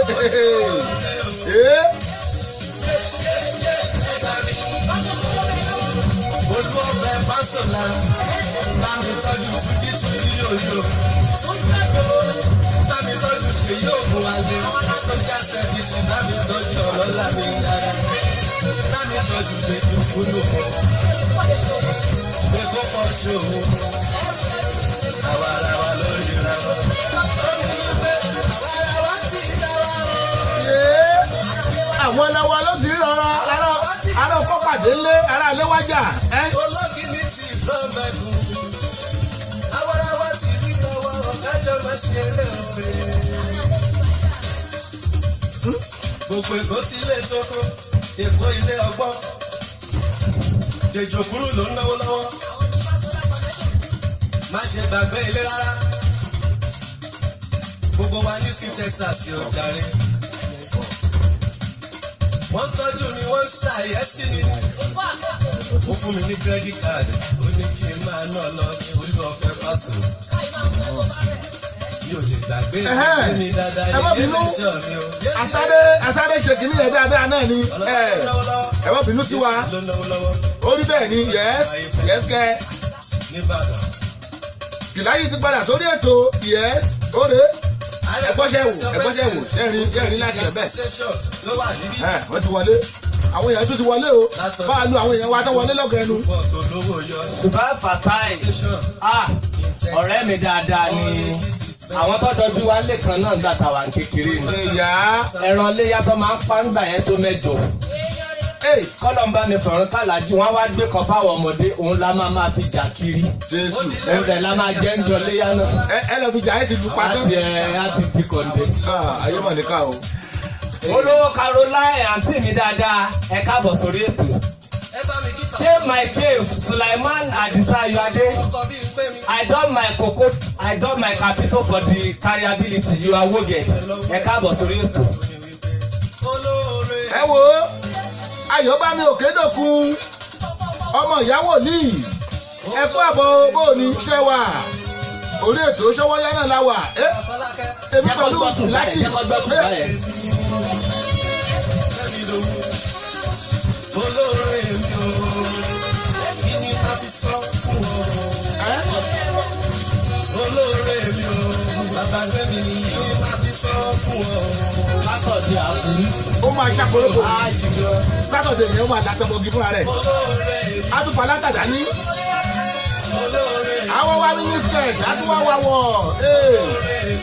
Ee, Olú ọ̀fẹ́ Fáṣọlá. Bá mi tọ́jú Túnjí Túnjí yòyò. Bá mi tọ́jú Ṣèyí Ògùn Alẹ́. Social service bá mi tọ́jú ọlọ́lá mi dára. Bá mi tọ́jú Gbèdú Kúlù. Gbèkó fọ́ṣù. Àwa ara wa lórí ra wa. Àwa ara wa ti rí ra wa o. ee, àwọn ẹlẹ́wọ̀n ló ti rí rọra ará ará ọkọ̀ pàdé ńlé ará ilé wájà. Ẹ́ Ológìní ti lọ́mẹ̀kù. Awarawa ti rí lọ́wọ́ ọ̀gájọ́ máa ṣe eré òwe. Gbogbo Èkó ti ilé tókó, Èkó ilé ọgbọ́n. Dèjò kúrú ló ń náwó lọ́wọ́. Má ṣe gbàgbé ilé rárá. Gbogbo wa ní sí Texas yóò jàre. Wọ́n tọ́jú mi, wọ́n ń ṣàyẹ́sí mi. Ó fún mi ní credit card, ó ní kí n máa ná lọ ní orí ọ̀fẹ́ pàṣẹ. Mi ò lè gbàgbé Ẹhẹ́n. ìgbé mi dáadáa Ẹ má yé bínú. lẹ́sọ̀ mi o. Asáré asáré ṣe kìíní yẹn dáadáa náà ni. Ẹ ẹ má bínú sí wa. Ló ń náwó lọ́wọ́ Ó rí bẹ́ẹ̀ ni, yes yes kẹ́. nìbàdàn. Kìláyì ti padà sórí ètò, yes ó rè é. Ẹgbọ́sẹ̀ wò, ẹgbọ́sẹ̀ wò, ṣẹ́rin ṣẹ́rin láti ẹ̀ bẹ́ẹ̀. Association ló wà níbí. Ẹ wọ́n ti wọlé. Àwọn èèyàn tún ti wọlé o. Bá a lu àwọn èèyàn wa tán wọlé lọ́gọ̀ ẹnu. Fọ́ọ̀sì olówó yọ. Ṣùgbọ́n Fatai, ah, ọ̀rẹ́ mi dáadáa ni. Àwọn tó dọjú wa lè kan náà gbà tàwa ń kékeré ni. Ìyá. Ẹran léyà tó máa ń pa ń gbà yẹn tó 8. Kọ́lọ̀ ń bá mi fọ̀rọ̀ kàlájú, wọ́n wá gbé kan fáwọn ọmọdé, òun la máa máa fi jà kiri. Jésù. Òun rẹ̀ la máa jẹ́ ń jọ léyà náà. Ẹ lọ fi jà, ẹ ti lu patán. Láti ẹ á ti di kọ̀ǹdé. Ah, ayé mọ̀ níkà o. Olówó Caroline, àǹtí mi dáadáa, ẹ káàbọ̀ sórí ètò. Ẹ bá mi kí Ṣé my chief Sulaiman Adisa Ayọ̀adé, ọkọ bíi pé mi. I don my cocoa, I don my capital for the carriability, you are woge. Ẹ káàbọ̀ sórí ètò. Olóore. Ẹ wo Ayọ̀bámi Òkèdòkun, ọmọ ìyàwó ní ẹ kú àbọ̀. Bó o ní ṣẹ́ wà orí ètò Ṣọwọ́yá náà la wà. Ẹ Fọlákẹ́. èmi Jẹ́ kó pẹ̀lú gbọ́ sùn báyẹn, láti jẹ́ kó gbọ́ sùn báyẹn. Fẹ́mi lówó. Olóore mi o. Kí ni a fi sọ fún ọ? Ẹ Olóore mi o. Bàbá gbẹ́mi ni kí ni a fi sọ fún ọ? Látọ̀dé àbúrú. Ó máa ṣàkólókò sátọ̀dẹ̀ yẹn, ó máa dàtọ̀ bọ̀gì fúnra rẹ̀. Olóore mi. Á tún fa látàdá ní Olóore mi. àwọn wa ní skirt, á tún wá wá wọ̀ ee. Olóore mi.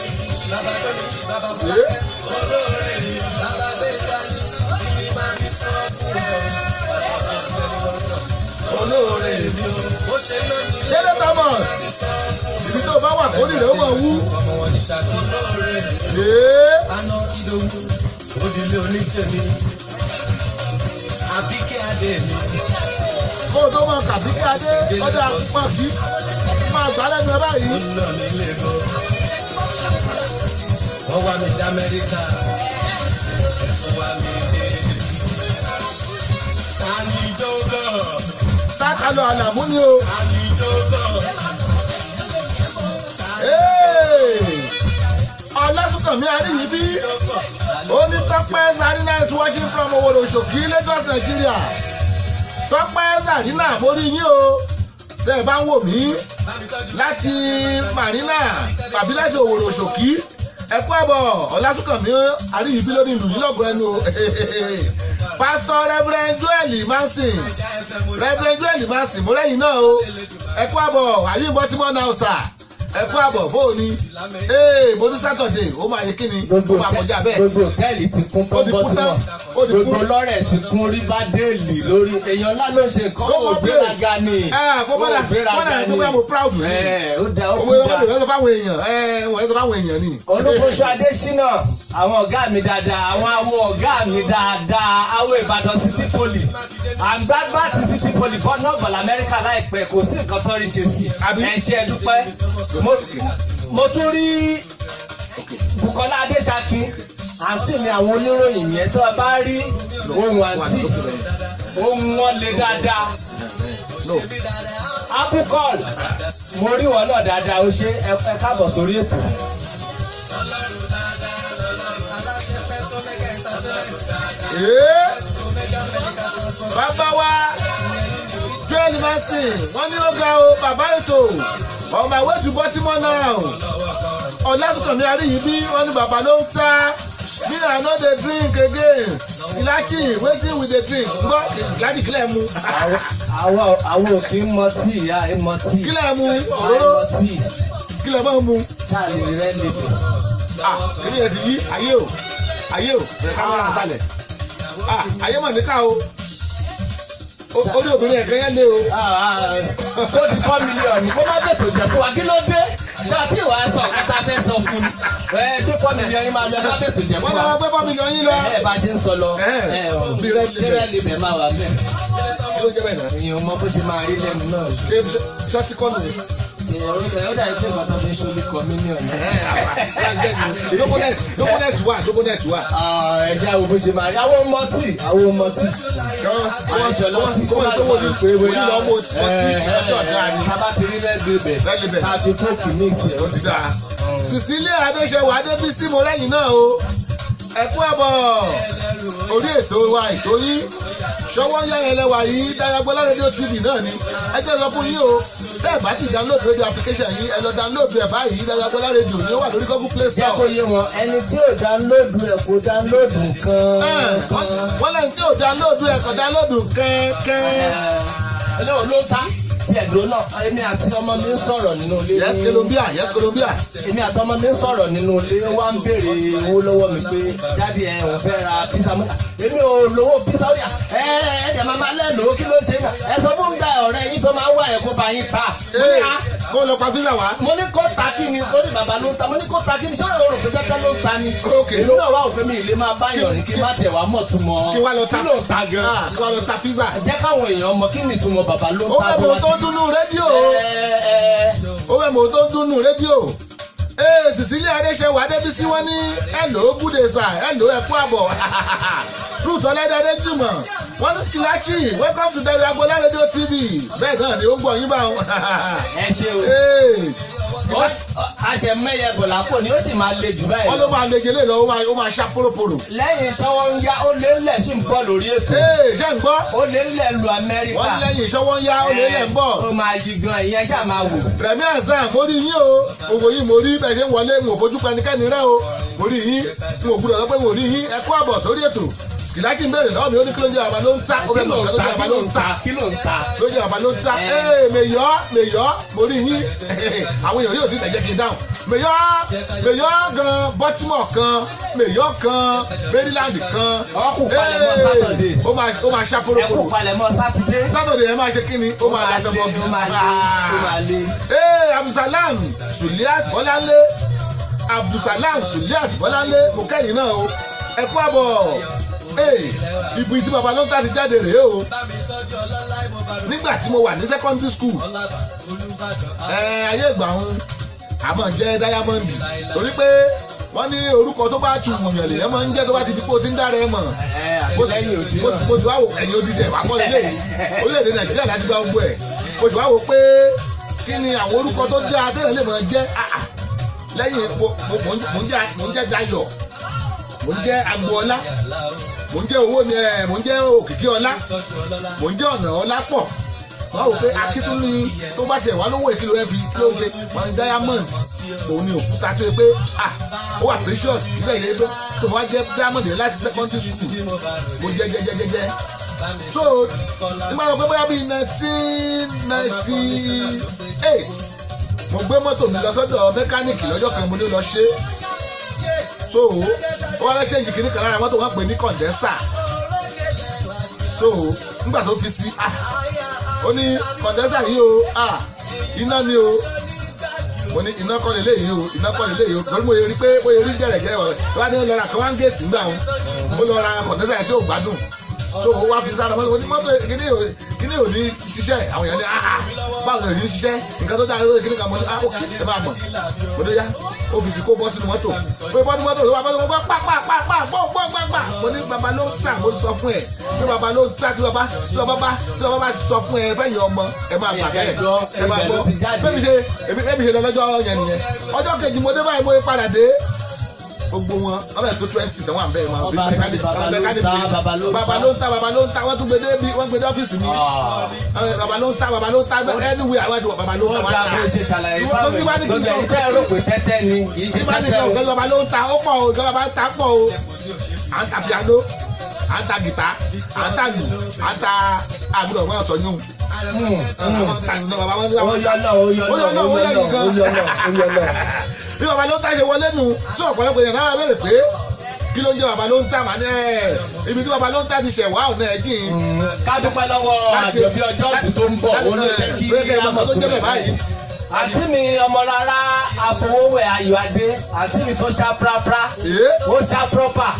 Bàbá gbẹ́mi. Bàbá Fọlákẹ́. Olóore mi. Bàbá gbẹ́mi ni kí ni máa fi sọ fún ọ? Olóore mi o. Ó ṣe lónìí. Délé Thomas, ibi tó bá wà kórìí rẹ̀ ó mọ̀ wú. Ọmọ wọn ní ṣáàkì. Olóore mi. Ee. Aná ìdòwú òdìlé onítèmi, Àbíkẹ́ adé mi. Kó o tó mọ kàbíkẹ́ adé ọjà pọ̀ kí máa gbá lẹ́nu ẹ báyìí. Ó ń lọ nílé gan. Wọ́n wá mi dé Amẹ́ríkà, ẹ̀tún wá mi dé. Tani jógàn? Tákàlọ̀ àlàmú ni o. Tani jógàn? Ee! Ọlásùnkànmí Aríyìbí ó ní Tọ́pẹ́ Zarina is watching from Oworoshoki, Lagos, Nigeria. Tọ́pẹ́ Zarina, mo rí yín o. Tẹ́ ẹ bá ń wò mí láti Marina tàbí láti Oworoshoki, ẹ kú àbọ̀. Ọlásùnkànmí Aríyìbí lórí ìlú yìí lọ́gọ̀ọ́ ẹnu o. Pastor Reverend Joel Manson, Reverend Joel Manson, mo lẹ́yìn náà o. Ẹ kú àbọ̀ àyìnbọn tí wọ́n náà sà, ẹ kú àbọ̀. Bó o ní ee, mo ní Saturday ó máa yẹ kí ni ó máa kọjá bẹ́ẹ̀. Gbogbo hòtẹ́ẹ̀lì ti kún. Ó ti kún tán, Tán ó ti kún. gbogbo lọ́rẹ̀ ti kún Riverdale lórí èèyàn ńlá ló ń ṣe nǹkan. Ó Ó mọ gbéraga ni. Ẹ kó Ó bọ́dà gbéraga bọ́dà ni. tó bá mo proud ni. Ẹ ó da, ó owó kú ìwé da. ìwé sọ fáwọn èèyàn, ẹ wọ́n sọ fáwọn èèyàn ni. Olúfúnṣọ́ Adésínà, àwọn ọ̀gá mi dáadáa, àwọn awo ọ̀gá mi dáadáa, awo Ìbàdàn City Poly, àgbàgbà ti City Poly bọ́ náà bọ̀ lamẹ́ríkà láìpẹ́, kò sí nǹkan tó rí ṣe sí. Àbí? Ẹ ṣé, ẹ dúpẹ́. Mo tún rí Bukola Adéṣakin, àǹtí mi, àwọn oníròyìn yẹn, tó o bá rí ohun àǹtí, ohun wọn le dáadáa. Abukol, mo rí wọn náà dáadáa, ó ṣe, ẹ káàbọ̀ sórí ètò. Aláṣẹ Festo Mega Entertainment. Ee, Festo Mega Medical Transport. Bàbá wa Joel Manson, wọ́n ní ó ga o, bàbá ètò, on my way to Baltimore now. Ọlásùnkànmí Aríyìbí, wọ́n ní bàbá ló ń ta me, I no dey drink again. Ìlàjì, wetin we dey drink? Gbọ́ ìlàjì, kílẹ̀ mu? Àwọn ò kí ń mọ tíì, ìyá ẹ mọ tíì. Kílẹ̀ mu? Àì Òróró. mọ tíì. Kílẹ̀ mọ́ mu? Ṣáàlì rẹ lè dùn. Ah, èmi yẹn ti yí ayé o, ayé o, bẹ̀rẹ̀ kámẹ́rà sálẹ̀. Ah, ayé mọ̀ níkà o. Orí obìnrin ẹ̀kẹ́ yẹn lé o. Ó di 4 million, kó má bètò jẹ fún wa. Kí ló dé? Ṣáàtì ìwà sọ kátà fẹ́ sọ fún mi. Ẹ dé 4 million yín máa lọ, ẹ má bètò jẹ Wọ́n fún wa. náà wọ́n gbé 4 million yín lọ. Ẹ bá ṣe ń sọ lọ. Ẹ, Ẹ ọ bí red ṣé label. red label máa wà mẹ́? Kí ló jẹ́ bẹ́ẹ̀ náà? Èèyàn mọ bó ṣe máa rí lẹ́nu náà. Ṣé ṣọ́tí kọ́ nù? Ẹ ó dàbí pé nǹkan tó fi ń ṣomi communion. Dókónẹ́ẹ̀tì wà, dókónẹ́ẹ̀tì wà. Ẹ jẹ́ àwọn bó ṣe máa rí. Àwọn ọmọ tíì, àwọn ọmọ tíì. Àwọn ìṣọ̀lọ́ tí kó má tó wò ní pé bóyá lọ́mọ ọtí ọjọ́ ọ̀dà ni. Tá a bá ti rí red label, Red label. tá a fi Coke mix ẹ̀. Ó ti dáa. Cecilia Adéṣẹwà Adébísí, mo lẹ́yìn náà o. Ẹ kú àbọ̀ orí ètò wa, ètò yín, Ṣọwọ́ ń yáyẹn lẹ́wà yìí, Dáyàgbọ́lá Rédíò TV náà ni. Ẹ jẹ́ sọ fún yín o. Tẹ́ ẹ̀ bá ti download radio application yìí, ẹ lọ download rẹ̀ báyìí. Dayo Agboola Radio ni ó wà lórí Google Play Jẹ́ kó Store. yé wọn, ẹni tí ò download ẹ̀ kò download nǹkan. Wọ́n lẹ́yìn tí ò download ẹ̀ kò download kẹ́kẹ́. Olóò ló ń ta tí ẹ̀dùn náà. Èmi àti ọmọ mi ń sọ̀rọ̀ nínú ilé. Yes Colombia, yes Colombia. Èmi àti ọmọ mi ń sọ̀rọ̀ nínú ilé, ó wá ń béèrè owó lọ́wọ́ mi pé, "Daddy, ẹ̀ òun fẹ́ ra pizza." Mo ní, "Èmi ò lówó pizza." Ó yà, ẹ ẹ ẹ̀ máa lẹ́nu, kí ló ń ṣe náà? Ẹ sọ fún gbà ọ̀rẹ́ yín tó máa wà ẹ̀ kó bá yín ta. Mo ní, "Ah." Kó lọ pa pizza wá. Mo ní kó ta kí ni? Ó ní bàbá ló ń ta. Mo ní kó ta kí ni? Ṣé o rò pé tẹ́tẹ́ ló ń ta ni? Èmi náà wà òfin mi ìlé máa bá yàn ní kí má tẹ̀ wá mọ̀ túmọ̀ Kí wá lọ ta kí ló ń ta gan. Ah, kí wá lọ ta pizza. Jẹ́ káwọn èèyàn mọ̀ kí ni ìtumọ̀ bàbá ló ń Ó ta. fẹ́ Bó mọ̀ wá tó ń dúnú rédíò. ẹ ẹ Ó fẹ́ mọ̀ tó ń dúnú rédíò. Ee, Cecilia Adéṣẹ́wà Adébísí, wọ́n ní hello, good day sir, hello, ẹ kú àbọ̀. Ruth Ọlẹ́dẹ́ Adéjùmọ̀, wọ́n ní Skilachi, welcome to Dayo Agboola Radio TV. Bẹ́ẹ̀ náà ni ó ń gbọ́ yín bá wọn. Ẹ ṣe o. Ee, Àṣẹ mẹ́yẹ bọ̀ lápò ni ó sì máa le jù báyìí wọ́n ló lọ. máa le jẹlé lọ, ó máa ṣá pórópóró. Lẹ́yìn sọ́wọ́ ń yá, ó lé ńlẹ̀ sí ń bọ̀ lórí ètò. Ee, ṣé ń gbọ́? Ó lé ńlẹ̀ lu Amẹ́ríkà. Wọ́n ní lẹ́yìn ìṣọwọ́ ń yá, ó lé lẹ̀ ń bọ̀. Ó máa yí gan, ìyẹn ṣáà máa wò. Rẹ̀mí Hasan, mo rí yín o. Gbogbo yín mo rí bẹ́ẹ̀ ṣe ń wọlé, n ò fojú pa ẹnikẹ́ni rẹ́ o. Mo rí yín, n ò gbúdọ̀ sọ pé mo rí yín. Ẹ kú àbọ̀ sórí ètò. Kìláàkì ń béèrè lọ́wọ́ mi, ó ní kí ló ń jẹ́ bàbá ló ń ta. Ó Kí fẹ́ ló mọ̀ ń nǹkan tó ta? jẹ́ bàbá Kí ló ló ń ń ta. ta? Kí ló ń ta? Ló jẹ́ bàbá ló ń ta. Ee, mèyọ́ mèyọ́, mo rí yín. Àwọn èèyàn yóò ti tẹ̀jẹ́ kí n dáhùn. Mèyọ́ mèyọ́ gan, Baltimore kan, mèyọ́ kan, Maryland kan. Ọkùn palẹ̀mọ́ Saturday. Ó máa ṣá Ẹ kú pórópóró. palẹ̀mọ́ Sátidé. Saturday ẹ máa ṣe kí ni? Ó máa dájọ́ bọ́. Ó máa le, ó máa le. Ee, Abdulsalam Suliat Bọ́láńlé, Abdulsalam Suliat Bọ́láńlé, mo kẹ́yìn náà o, ẹ kú àbọ̀. Ee, ibi tí baba ló ń tà ti jáde rèé o. Nígbà tí mo wà ní secondary school, ẹ ayé ìgbà ń àmọ́ jẹ́ Diamond, torí pé wọ́n ní orúkọ tó bá tu wùyàn lèyàn máa ń jẹ́ tó bá ti di pé o ti ń dára ẹ mọ̀. Ẹ àtìlẹ́yìn òdì náà. Mo ti wá wò ẹ̀yìn odi tẹ̀ wá kọ́ lélẹ̀ yìí, orílẹ̀-èdè Nàìjíríà láti gba gbogbo ẹ̀. Mo ti wá wò pé kí ni àwọn orúkọ tó dáa téèyàn lè máa jẹ́. Ah, ah. Lẹ́yìn mo ń jẹ́ Dayọ̀, mo ń jẹ́ Agboola, mo ń jẹ́ owó ni ẹ, mo ń jẹ́ Òkìkí Ọlá, mo ń jẹ́ Ọ̀nà Ọlá pọ̀. Wọ́n wò pé akíntún ni tó bá tiẹ̀ wá lówó ìkìlọ̀ ẹ̀ fi kí ló ṣe. Wọ́n ní diamond, òun ni òkúta tó yẹ pé, ah, ó wà precious nígbà yẹn pé tó wá jẹ́ diamond yẹn láti secondary school. Mo jẹ́ jẹ́ jẹ́ jẹ́ jẹ́. So nígbà tó pé bóyá bíi 1998, mo gbé mọ́tò mi lọ sọ́dọ̀ mẹkáníìkì lọ́jọ́ kan. Mo ní lọ ṣe. So ó wá fẹ́ change kìíní kan lára mọ́tò, wọn pè ní condenser. So nígbà tó fi sí, ah, ó ní condenser yìí o, ah, iná ni o. Mo ní iná kọ́ lélẹ́yìí o, iná kọ́ lélẹ́yìí o, torí mo yẹ rí pé mo yẹ rí jẹ̀rẹ̀jẹ̀rẹ̀ wọ̀. Tó bá ní ó lọ ra kan wá ń géètì ńgbà wọn, ó lọ ra condenser yẹn tí ò gbádùn, so ó wá fi sára mọ́tò. Mo ní mọ́tò kíní ò ní ṣiṣẹ́. Àwọn èèyàn ní, ah ah, báwo ni ò ní ṣiṣẹ́? Nǹkan tó dáa lórí kíní kan. Mo ní, ah, ok, ẹ máa mọ̀. Mo ní yá, ó fi sí kó bọ́ sínú mọ́tò, pé bọ́ sínú mọ́tò ló wà mọ́tò gbọ́ pa pa pa pa gbọ́ gbọ́ gbọ́ gbà. Mo ní bàbá ló ń tà, mo sọ fún ẹ pé bàbá ló ń tà. Tí bàbá bá ti sọ fún ẹ fẹ́yìn ọmọ, ẹ máa gbà bẹ́ẹ̀, ẹ máa gbọ́. Bẹ́ẹ̀ mi ṣe lọ lọ́jọ́ yẹn nìyẹn. Ọjọ́ kejì mo dé báyìí, mo padà dé, gbogbo wọn wọn bẹ tó 20 náà wà bẹ́ẹ̀ wọn. Ọba bàbá ló ń ta, bàbá ló ń ta. Bàbá ló ń ta, bàbá ló ń ta. Wọ́n tún gbé dé bí wọ́n gbé dé ọ́fíìsì mi. Bàbá ló ń ta, bàbá ló ń ta. Anyway, àwọn àti bàbá ló ń ta Ó wọ́n dáa ta. bó ṣe ṣàlàyé Ìwọ tó fáwọn ní bá ní èèyàn. kí n Gbogbo sọ ẹ̀yin tẹ́ ẹ rò pé tẹ́tẹ́ ni, kì í ṣe tí bá ní tẹ́tẹ́ sọ o. nǹkan bàbá ló ń ta, ó pọ̀ o. Nǹkan bàbá ń ta pọ̀ o. À ń ta piano, à ń ta gìtá, à ń ta lù, à ń ta àgùdọ̀ wọn sọ yún. Àwọn ta lù náà, bàbá wọn Ó yọ náà, ó yọ ó yọ náà, náà, ó ó yọ yọ náà, nìkan. ó yọ náà, ó yọ náà. Bí bàbá ló ń ta ṣe wọlé nu sí ọ̀pọ̀lọpọ̀ èèyàn náà béèrè pé kí ló ń jẹ́ bàbá ló ń ta, màá ní ẹ̀ ibi tí bàbá ló ń ta ti ṣẹ̀ wá ọ̀nà ẹ̀ jìn. Ká dúpẹ́ lọ́wọ́ àjọ̀bí ọjọ́ ìbí tó ń bọ̀, ó ló jẹ́ kí Bóyá kẹ́ ẹ mọ̀ tó jẹ́ bẹ̀ báyìí. Àǹtí mi ọmọ rárá àfọwọ́wẹ̀ Ayọ̀ Adé, àǹtí mi tó ṣá prápra, ó ṣá proper.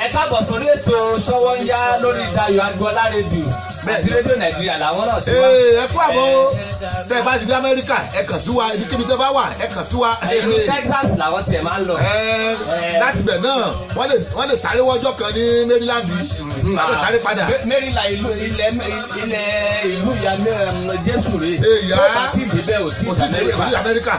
Ẹ káàbọ̀ sórí ètò Ṣọwọ́ ń yá lórí Dayọ̀ Agboola Rédíò àti Rédíò Nàìjíríà làwọn náà ṣe wá. Ee, ẹ kú àbọ̀ o. Tẹ́ ẹ bá ti dé Amẹ́ríkà, ẹ kàn sí wa. Ibikíbi tẹ́ bá wà, ẹ kàn sí wa. Ìlú Texas làwọn tiẹ̀ máa ń lọ. Ẹ, láti bẹ̀ náà wọ́n lè sáré wọ́jọ́ kan ní Maryland, wọ́n lè sáré padà. Maryland, ìlú ilẹ̀ ìlú ìyá Jésù rè. Èyà. Tó bá tí débẹ̀ ò tí Kò tí ì dé Amẹ́ríkà.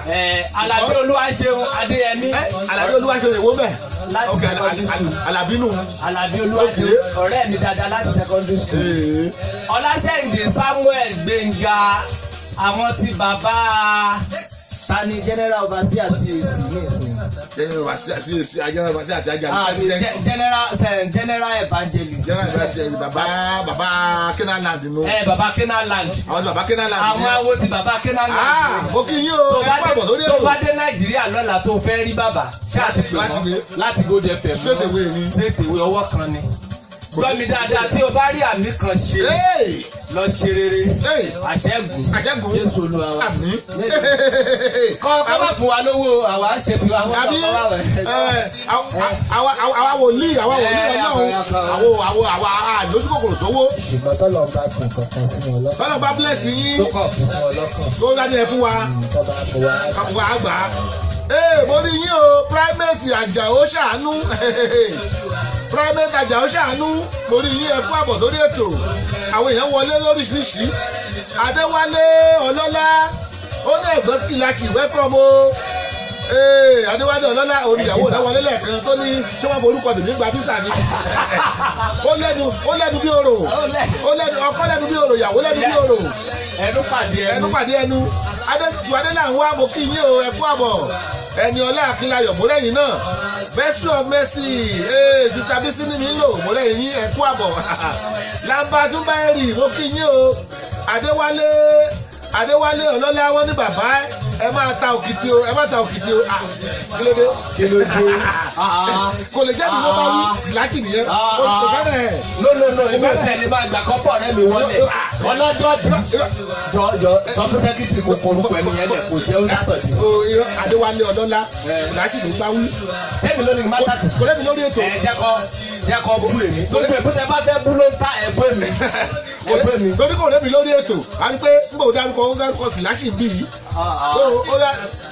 Alábí Olúwaṣeun Adéyẹmí. Ẹ Alábí Olúwaṣeun èwo bẹ̀? Láti Ok, secondary school. Alábí nù. Alábí Olúwaṣeun, ọ̀rẹ́ mi dáadáa láti secondary school. Ọláṣẹ́ǹdé Samuel Gbénga. Àwọn ti bàbá ta ni general overseer CAC ní ìsìn? General overseer CAC, general overseer àti ajá Ah, president. General evangelist. General overseer bàbá Kenaland nù. Ẹ bàbá Kenaland. Àwọn ti bàbá Kenaland. Àwọn awo ti bàbá Kenaland. Ah, mo kí yín o, Tó ẹ bá kú àbọ̀ sórí dé, tó ètò. bá dé Nàìjíríà lọ́la tó fẹ́ rí bàbá, ṣáà ti pè Láti wọ́n gbé. láti Gold FM. Straight away ni. Straight away, ọwọ́ kan ni. Gbọ́ mi dáadáa, tí o bá rí àmì kan ṣe, Hey! lọ ṣe rere. Hey! Àṣẹ́gun. Àṣẹ́gun. Jésù Olúwa wa. Àmín. Kọ́ bá fún wa lówó, àwa ń ṣe tiwa, wọ́n Àbí kọ́ wá wẹ̀. ẹ, àwa wòlíì Ọlọ́run, àwa lójú kòkòrò sówó. Ṣùgbọ́n tọ́lọ̀ bá fún kankan sí wọn lọ́kàn. Tọ́lọ̀ bá bless yín. Tó kàn fún wọn lọ́kàn. Tó dání ẹ fún wa. Tó bá fún wa. Kàkùkà àgbà. Ee, mo rí yín o, Primate Àjàó ṣàánú. Primate Àjàó ṣàánú. Mo rí yín, ẹ fún àbọ̀ sórí ètò. Àwọn èèyàn wọlé lóríṣiríṣi. Adéwálé Ọlọ́lá. Ó ní ẹ̀gbọ́n sí láti welcome o. Ee, Adéwálé Ọlọ́lá, oníyàwó rẹ̀ wọlé lẹ́ẹ̀kan tó ní ṣé wọ́n forúkọ tèmi gba físà ni. Ó lẹ́nu bí orò. Ó lẹ́nu, ọkọ lẹ́nu bí orò, ìyàwó lẹ́nu bí orò. Ẹnu pàdé Ẹnu ẹnu. pàdé ẹnu. Adétutù Adélànwá, mo kí yín o, ẹ kú àbọ̀. Ẹni ọlá Akínlayọ̀, mọ́lẹ́yìn náà. Mercy of Mercy, ee, Sister Bisi ní mi ń lò, mọ́lẹ́yìn yín, ẹ kú àbọ̀. Lamba Túnbáyérì, mo kí yín o. Adéwálé Ọlọ́lá, wọn ní bàbá ẹ máa ta òkìtì o, ẹ máa ta òkìtì o. Ah, kí ló dé? Kí ló dé? Ah, ah. Kò lè jẹ́ mi ló bá wí, síláàkì nìyẹn. Ó kò fẹ́ràn ẹ̀. No, no, no, èmi ò tẹ̀lé máa gbà kọ́pọ̀ rẹ̀ mi wọlé. Ọlọ́jọ́ bí. Jọ jọ sọ fún sẹ́kítì kò korúkọ ẹni yẹn lẹ̀ kò jẹ́ ó sátọ̀dé. O irọ́, Adéwálé Ọlọ́lá, síláàkì ló bá wí. Sẹ́mi ló ní má tàtì. Kò lẹ́mi lórí ètò. Ẹ jẹ́ kọ́ bú èmi. Gbogbo èbúté bá fẹ́ bú ló ń ta, ẹ̀ bú èmi. Ẹ bú èmi. Torí kò lẹ́mi lórí ètò, a ní pé ń bò dárúkọ, ó dárúkọ síláṣì bí yìí. Ó ó dá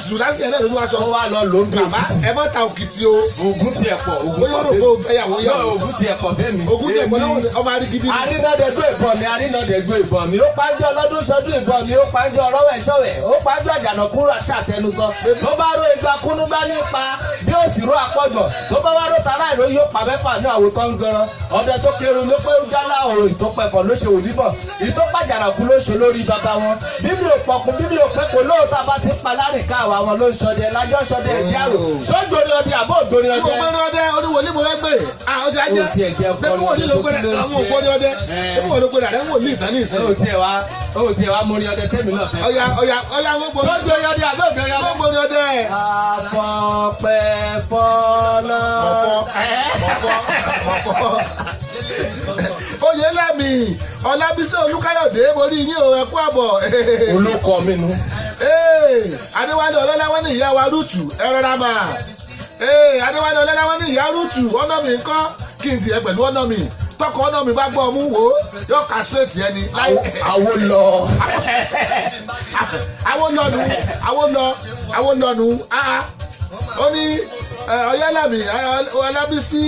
síláṣì ẹ̀ náà ló wá sọ. Ó wá lọ ló ń bí. Bàbá ẹ má ta òkìtì o. Ògùn tiẹ̀ pọ̀. Ògùn Ó yóò rò pé ó fẹ́yàwó pọ̀. yàwó. Ògùn tiẹ̀ pọ̀ fẹ́mi. Ogún tẹ̀ pọ̀ lọ́wọ́ ọmọ arígidi ni. Arínàdẹ̀gbọ́ ìbọn mi, arínàdẹ̀gbọ́ ìbọn mi, ó pàjọ́ ọlọ́dún sọdún ìbọn mi, ó pàjọ́ ọlọ́wẹ̀ sọ̀wẹ̀, ó pàjọ́ àjànàkúrò àti àtẹnusọ. Tó bá ró igba kúnú bá nípa, bí ó sì ró àpọ̀jọ̀, tó bá wá ró tàrá ìró yóò pa mẹ́fà ní àwòtán gan-an. Ọdẹ tó kéré ló pé ó jálá ọ̀rọ̀ ìtọ́pẹ̀kọ̀ ló ṣe òníbọ̀, ìtọ́pàjànàkú ló ṣe lórí bàbá wọn. Bíbí ò pọ̀kun, bíbí ò pẹ́ kò lóòótọ́ bá ti pa lárìnká àwa wọn ló ń ṣọdẹ lájọ́ ṣọdẹ ìdí àrò. Sójú orí ọdẹ àbó òdòrí Tí mo ọdẹ. gbé ní ọdẹ oníwòlí mo fẹ́ gbé. Ah, ó ti á jẹ́. Ó tiẹ̀ jẹ́ Ṣé bí wòlíì ló gbé kí ló ń àwọn ṣe? ògbóni ọdẹ? Ẹ. Ṣé bí wòlíì ló gbé rẹ̀ ń wòlíì ìtàn ní ìsìn? Ó tiẹ̀ wá mórí ọdẹ tẹ́mi náà fẹ́. Ọya ọya ọya, wọ́n gbóni Sójú orí ọdẹ àbó òdòrí ọdẹ. wọ́n gbóni ọdẹ. Àfọ̀pẹ́ fọ́nà. Mọ̀fọ́ mọ̀fọ́ mọ̀fọ́. Oyèlámì Ọlábísí Olúkáyọ̀dé, mo rí yín o, ẹ kú àbọ̀. Olókọ mi nu. Ee, Adéwálé Ọlọ́lá, wọ́n ní ìyá wa Rúùtù, ẹ rọra mà. Ee, Adéwálé Ọlọ́lá, wọ́n ní ìyá Rúùtù, ọ̀nà mi ńkọ́? Kí n tiẹ̀ pẹ̀lú ọ̀nà mi. Tọkọ ọ̀nà mi bá gbọ́ ọmú wo, yóò castrate ẹni. Láì Àwo lọ. Àwọn lọ́nu, àwọn lọ, àwọn lọ́nu. Ah, ó ní Ọ̀yẹ́làmì Ọlábísí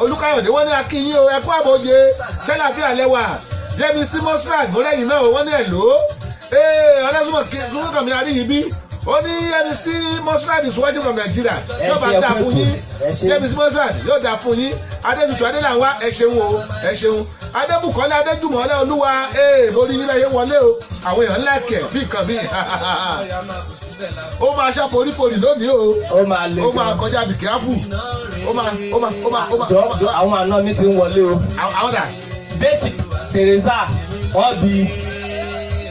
Olúkáyọ̀dé, wọ́n ní akínyìn o, ẹ kú àbóje tẹ́láfíà lẹ́wà. Yẹmi Simosrad, mọ́lẹ́yìn náà, wọ́n ní ẹ̀lò ọlọ́sùnmọ̀ kí aríyìn bí. Ó ní Yẹmi Simosrad is working from Nigeria. Ẹ Yóò bá ṣe dáa ẹkú fún yín. ètò. Ẹ ṣe. Yẹmi Simosrad, yóò dáa fún yín. Adétutù Adélànwá, ẹ ṣeun o, ẹ ṣeun. Adébùkọ́lá Adéjùmọ̀ Ọlá Olúwa, ee, mo rí yín láyé wọlé o. Àwọn èèyàn ńlá kẹ̀ bí nǹkan bí ó máa ṣá poríporì lónìí o. Ó máa le Ó máa gan. kọjá bí kíáfù. Ó máa ó máa ó máa ó máa. Jọ jọ, àwọn àna mi ti ń wọlé o. Àwọn dà? Bẹ́ẹ̀tì Teresa, wọ́n bi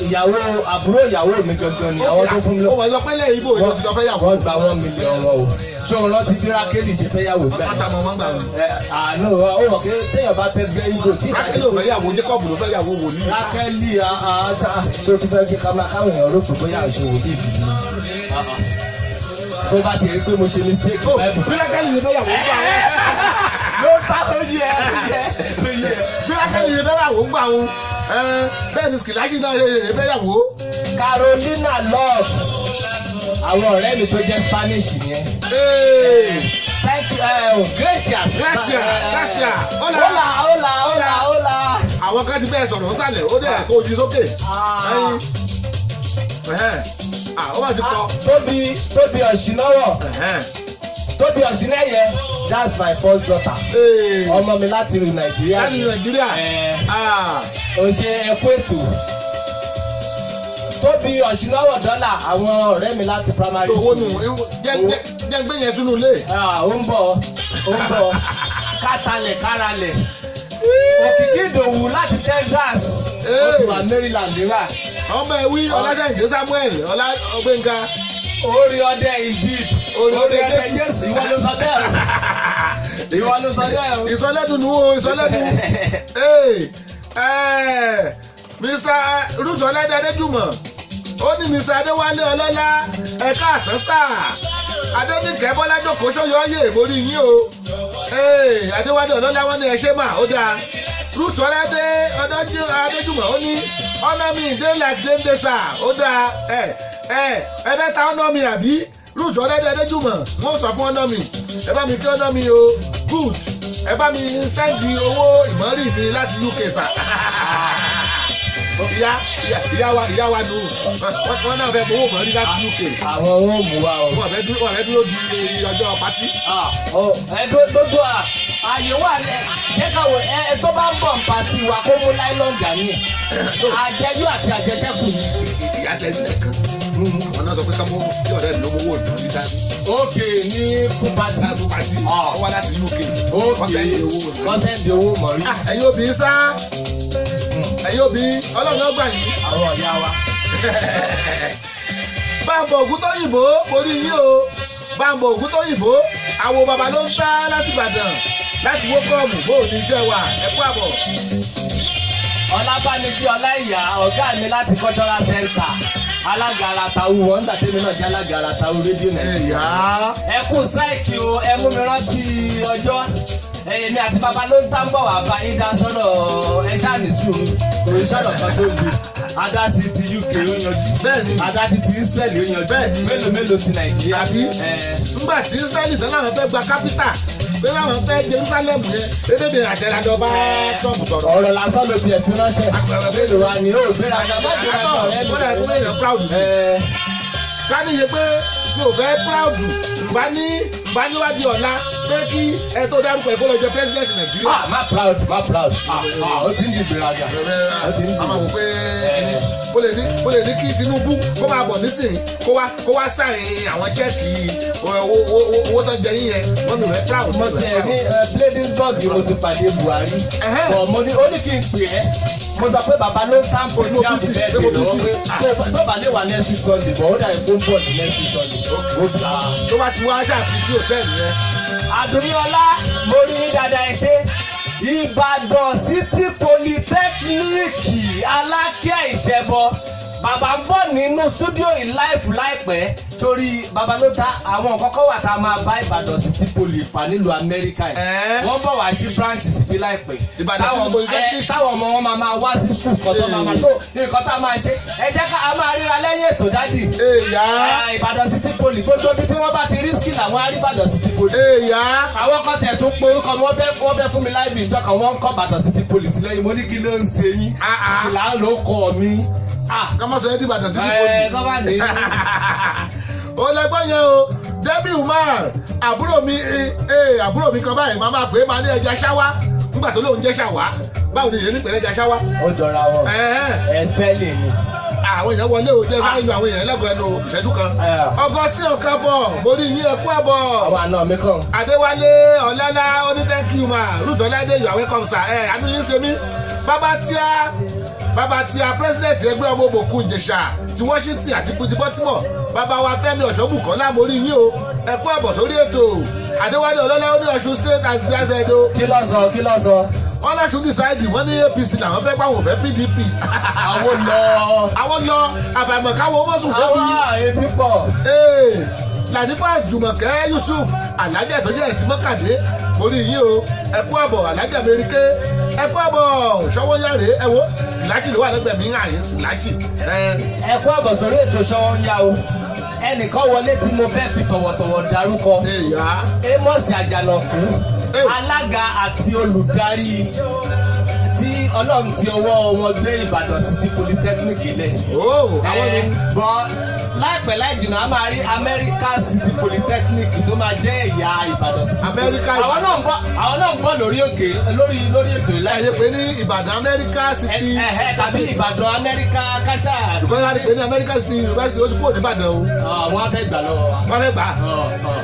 ìyàwó, àbúrò ìyàwó mi gangan ni àwọn tó fún mi Ó lọ. wọ́n lọ pẹ́lẹ́ ibo yóò ti lọ fẹ́ yàwó. Wọ́n gba 1 million wọn o. Ṣé òun rántí bí Rákélì ṣe fẹ́ yàwó gbà? Wọ́n ta mọ̀ wọ́n gbà wọn. Ẹ àánú ó mọ̀ pé téèyàn bá fẹ́ gbé ibo tí ìbá Rákélì ò fẹ́ yàwó, Jacob ló fẹ́ yàwó wòlíì. Rákélì àṣà tó ti fẹ́ kí ká máa káwọn èèyàn rò pé bóyá àṣẹ wòlíì gidi ni. Tó bá ti rí pé mo ṣe mistake Ó Bible. bí Rákélì ṣe fẹ́ yàwó gbà wọn. Ló bá ó yẹ ó yẹ ó yẹ. Bí Rákélì ṣe fẹ́ yàwó gbà wọn. Bẹ́ẹ̀ ni Skìláṣì náà ṣe fẹ́ yàwó. Carolina Love, àwọn ọ̀rẹ́ mi tó jẹ́ Spanish yẹn. Ee, Thank you, gracias. Gracias, gracias. Hola. Hola, hola, hola, hola. Àwọn kan ti bẹ́ẹ̀ sọ̀rọ̀ sálẹ̀, ó dẹ̀ kó ojú sókè. Ah. Ẹyin. Ẹ̀hẹ́n. Ah, ó mà ti kọ. Tóbi Tóbi Ọ̀ṣìnáwọ̀. Ẹ̀hẹ́n. Tóbi Ọ̀ṣìnẹ́yẹ, that's my first daughter. Ee, Ọmọ mi láti ìlú Nàìjíríà. Láti Nàìjíríà. Ẹ Ah, o ṣe ẹkú ètò. Tóbi Ọ̀ṣináwọ̀ dọ́là, àwọn ọ̀rẹ́ mi láti primary Tó owó school. nù jẹ́ gbé yẹn sínú ilé. Ah, ó ń bọ̀, ó ń bọ̀. Kátàlẹ̀ káralẹ̀. Òkìkí Ìdòwú láti Texas, ó ti wà Maryland nígbà. Ọmọ ẹ wí Ọlájàìndé Samuel Ọlá Ọgbẹ́ngà. Orí ọdẹ indeed. Orí orí ọdẹ. Ọdẹ Jésù, ìwọ ló sọ bẹ́ẹ̀ o, ìwọ ló sọ bẹ́ẹ̀ o. Ìsọlẹ́dùn nù o, ìsọlẹ́dùn. Ee, Mr. Ruth Ọládé Adéjùmọ̀, ó ní Mr. Adéwálé Ọlọ́lá, ẹ̀ka àsánsà Adéníkẹ́ Bọ́lájókòó sóyọ́yè, mórí yín o. Ee, Adéwálé Ọlọ́lá, wọn ní ẹ ṣé mà ó dáa. Ruth Ọládé Adéjùmọ̀, ó ní honour me dey like dende sir, ó dáa. Ẹ ẹ ẹ fẹ́ ta honour me àbí? Ruth Ọládé Adéjùmọ̀, wọ́n sọ fún honour me, ẹ bá mi kí honour me o. Good, ẹ bá mi send owó ìmọ̀rí mi láti UK sir. Ìyá wa nù, wọ́n náà fẹ́ gbowó ìmọ̀rí láti UK. Àwọn ohun mú wa o. Wọ́n fẹ́ dúró di ọjọ́ party. Ah, ọ, ẹ gbogbo à àyè wà lẹ, jẹ́ káwọ ẹ tó bá ń bọ̀ ń party wa kó mú nylon dání, àjẹyó àti àjẹsẹ́kù ni. Ìyá tẹ ní ẹ̀kan, àwọn náà sọ pé kámọ́ tí ọ̀rẹ́ mi ló mówó ìmọ̀rí dání. Ok, ní fún party. Láti party. Ah. Wọ́n wá láti UK. Ok. Wọ́n send owó ìmọ̀rí. Wọ́n send owó mọ̀rí. Ah, ẹ̀yin obìnrin sá, ẹ̀yin obìnrin, Ọlọ́run ó gbà yín. Àwọn ọ̀yá wa. Bámbọ̀ Ògúntóyìnbó, orí yín o. Bámbọ̀ Ògúntóyìnbó, àwọn bàbá ló ń bá láti Ìbàdàn, láti wókọ̀ọ̀mù bó ní iṣẹ́ wa, ẹ kú àbọ̀. Ọlábánijì Ọláìyá, ọ̀gá mi láti cultural center, alága Aratawu wọn nígbà tẹ́mi náà jẹ́ alága Aratawu rédíò Nàìjíríà. Ẹ̀yà. Ẹ kú sáìkì o, ẹ mú mi rántí ọjọ́ èmi àti bàbá ló ń tá ń bọ̀ wá bá yín dá sọ́dọ̀. Ẹ ṣáà ní sùúrù, kò ní sọ̀rọ̀ kan tó le. Adásí ti UK ó yanjú. Bẹ́ẹ̀ni. Adásí ti Israel ó yanjú. Bẹ́ẹ̀ni. Mélòó mélòó ti Nàìjíríà? Àbí? Ẹ. Nígbà tí Israẹli tán láwọn fẹ́ gba capital, pé láwọn fẹ́ Jerusalem yẹn, ebébè àtẹ̀lájọ bá Trump sọ̀rọ̀. Ọ̀rọ̀ lásán ló tiẹ̀ fi ránṣẹ́. Mélòó wa ni ó gbéraga, má gbéraga, ọ̀rẹ́ mi. Wọ́n dà pé èèyàn proud. Ẹ. Ká níye pé mi ò fẹ́ proud, nbá ní nbá níwájú ọ̀la pé kí ẹ tó dárúkọ ẹ kó lọ jẹ president Nàìjíríà. Ah, má proud, má proud. Ah ah, ó ti ń di gbéraga, ó ti ń di. A máa wò pé ó lè ní kí Tinubu kó máa bọ̀ nísìnyí, kó wá sign àwọn cheque owó tó ń jẹ yín yẹn. Wọ́n mi ò fẹ́ proud. Mo tiẹ̀ ní Bladensburg, mo ti pàdé Buhari. Bọ̀ mo ní ó ní kí n pè ẹ́, mo sọ pé bàbá ló ń tàǹpù Mo ní bí sí, àbúbẹ́ pé mo bè bí lọ́wọ́ sí. pé tó bá lè wà next week Sunday, bọ̀ ó dà kó ń bọ̀ ní next week Sunday. Ó bá a. Tó bá ti wá ṣàfi sí hòtẹ́ẹ̀lì yẹn. Àdùnníọlá, mo rí yín dáadáa, ẹ ṣé. Ìbàdàn City Polytechnic, Alákíá Ìṣẹ̀bọ, bàbá ń bọ̀ nínú studio in life láìpẹ́, torí bàbá ló ta àwọn nǹkan kan wà tá a máa bá Ìbàdàn City Poly fà nílùú Amẹ́ríkà yìí. Wọ́n bọ̀ wá sí branch síbí láìpẹ́. Ìbàdàn City Polytechnic. Táwọn ọmọ wọn máa wá sí school kan tó máa tó nǹkan tá a máa ṣe. Ẹ jẹ́ ká a máa ríra lẹ́yìn ètò, daddy. Èyà. Ìbàdàn City Poly, gbogbo ibi tí wọ́n bá ti rí skill, àwọn aríbàdàn City Poly. Èyà. Àwọn kan tẹ̀ tún pé orúkọ mi, wọ́n fẹ́ fún mi láìpẹ́ ìjọ kan, wọ́n ń kọ́ Ìbàdàn City Poly sílẹ̀ yìí. Mo ní kí ló ń ṣe yín? Ah, ah. Ìlà ló kọ́ mi. Ah, Kọ́mọ́sọ yẹn dìbàdàn City ẹ Poly. kọ́ bá ní. Ó lẹ́gbọ́n yẹn o. Debbie Umar, àbúrò mi, àbúrò mi kan báyìí, máa máa pè é, máa ní ẹja ṣáwá nígbà tó lóun jẹ́ ṣàwá. Báwo ni ìyẹn ní pẹ̀lú ẹja ṣáwá? Ó jọra wọn. Ẹ̀hẹ́n. Ẹ spelling ni. Àwọn èèyàn wọlé o, jẹ́ sáré lu àwọn èèyàn lẹ́gọ̀ọ́ ẹnu ìṣẹ́jú kan. Ọgọ́sí Ọ̀kàfọ̀, mo rí yín, ẹ kú àbọ̀. Àwọn àna mi kàn. Adéwálé Ọlọ́lá ó ní thank you ma. Ruth Ọládé, you are welcome sir. Ẹ àánú yín ṣe mí. Bàbá tíá, bàbá tíá, president ẹgbẹ́ ọmọ òbòkun Ìjẹ̀ṣà ti Washington àti ti Baltimore, bàbá wa Fẹ́mi Ọ̀ṣọ́bùkọ́lá, mo rí yín o, ẹ kú àbọ̀ sórí ètò. Adéwálé Ọlọ́lá ó ní Ọ̀ṣun State as president o. Kí ló sọ? Kí ló sọ? Wọ́n lọ́sùn decide, wọ́n ní APC làwọn fẹ́, pàwọn ò fẹ́ PDP. Àwọn lọ. Àwọn lọ, àfàìmọ̀ káwọn mọ́sùn Àwọn débi. ebi pọ̀. Làdífà Jùmọ̀kẹ́ Yusuf, alájà tó jẹ́ ẹ̀tí mọ́kàdé, orí yín o, ẹ kú àbọ̀. Alájà Mẹ́ríkẹ́, ẹ kú àbọ̀. Ṣọwọ́yàrè, ẹ wo síláàjì ló wà lẹ́gbẹ̀ẹ́ mi ń àyín síláàjì. Ẹ kú àbọ̀ sórí ètò Ṣọwọ́ ń yá o. Ẹnìkan wọlé tí mo fẹ́ fi tọ̀wọ̀tọ̀wọ̀ dárúkọ. Èyà. Amos Àjànàkú, alága àti olùdarí. tí Ọlọ́run ti ọwọ́ wọn gbé Ìbàdàn City Polytechnic lẹ̀. Oh, àwọn ni. Bọ́ láìpẹ́ láì jìnnà a máa rí America City Polytechnic tó máa jẹ́ ẹ̀yà Ìbàdàn City. America. Àwọn náà ń bọ̀, àwọn náà ń bọ̀ lórí òkè, lórí ètò Ẹ láìpẹ́. ṣe pé ní Ìbàdàn America City. Tàbí Ìbàdàn America káṣá. Because wọ́n á rí pé ní America City University ó ti kúrò ní Ìbàdàn o. Àwọn á fẹ́ gbà lọ́wọ́ wa. Wọ́n fẹ́ gbà á.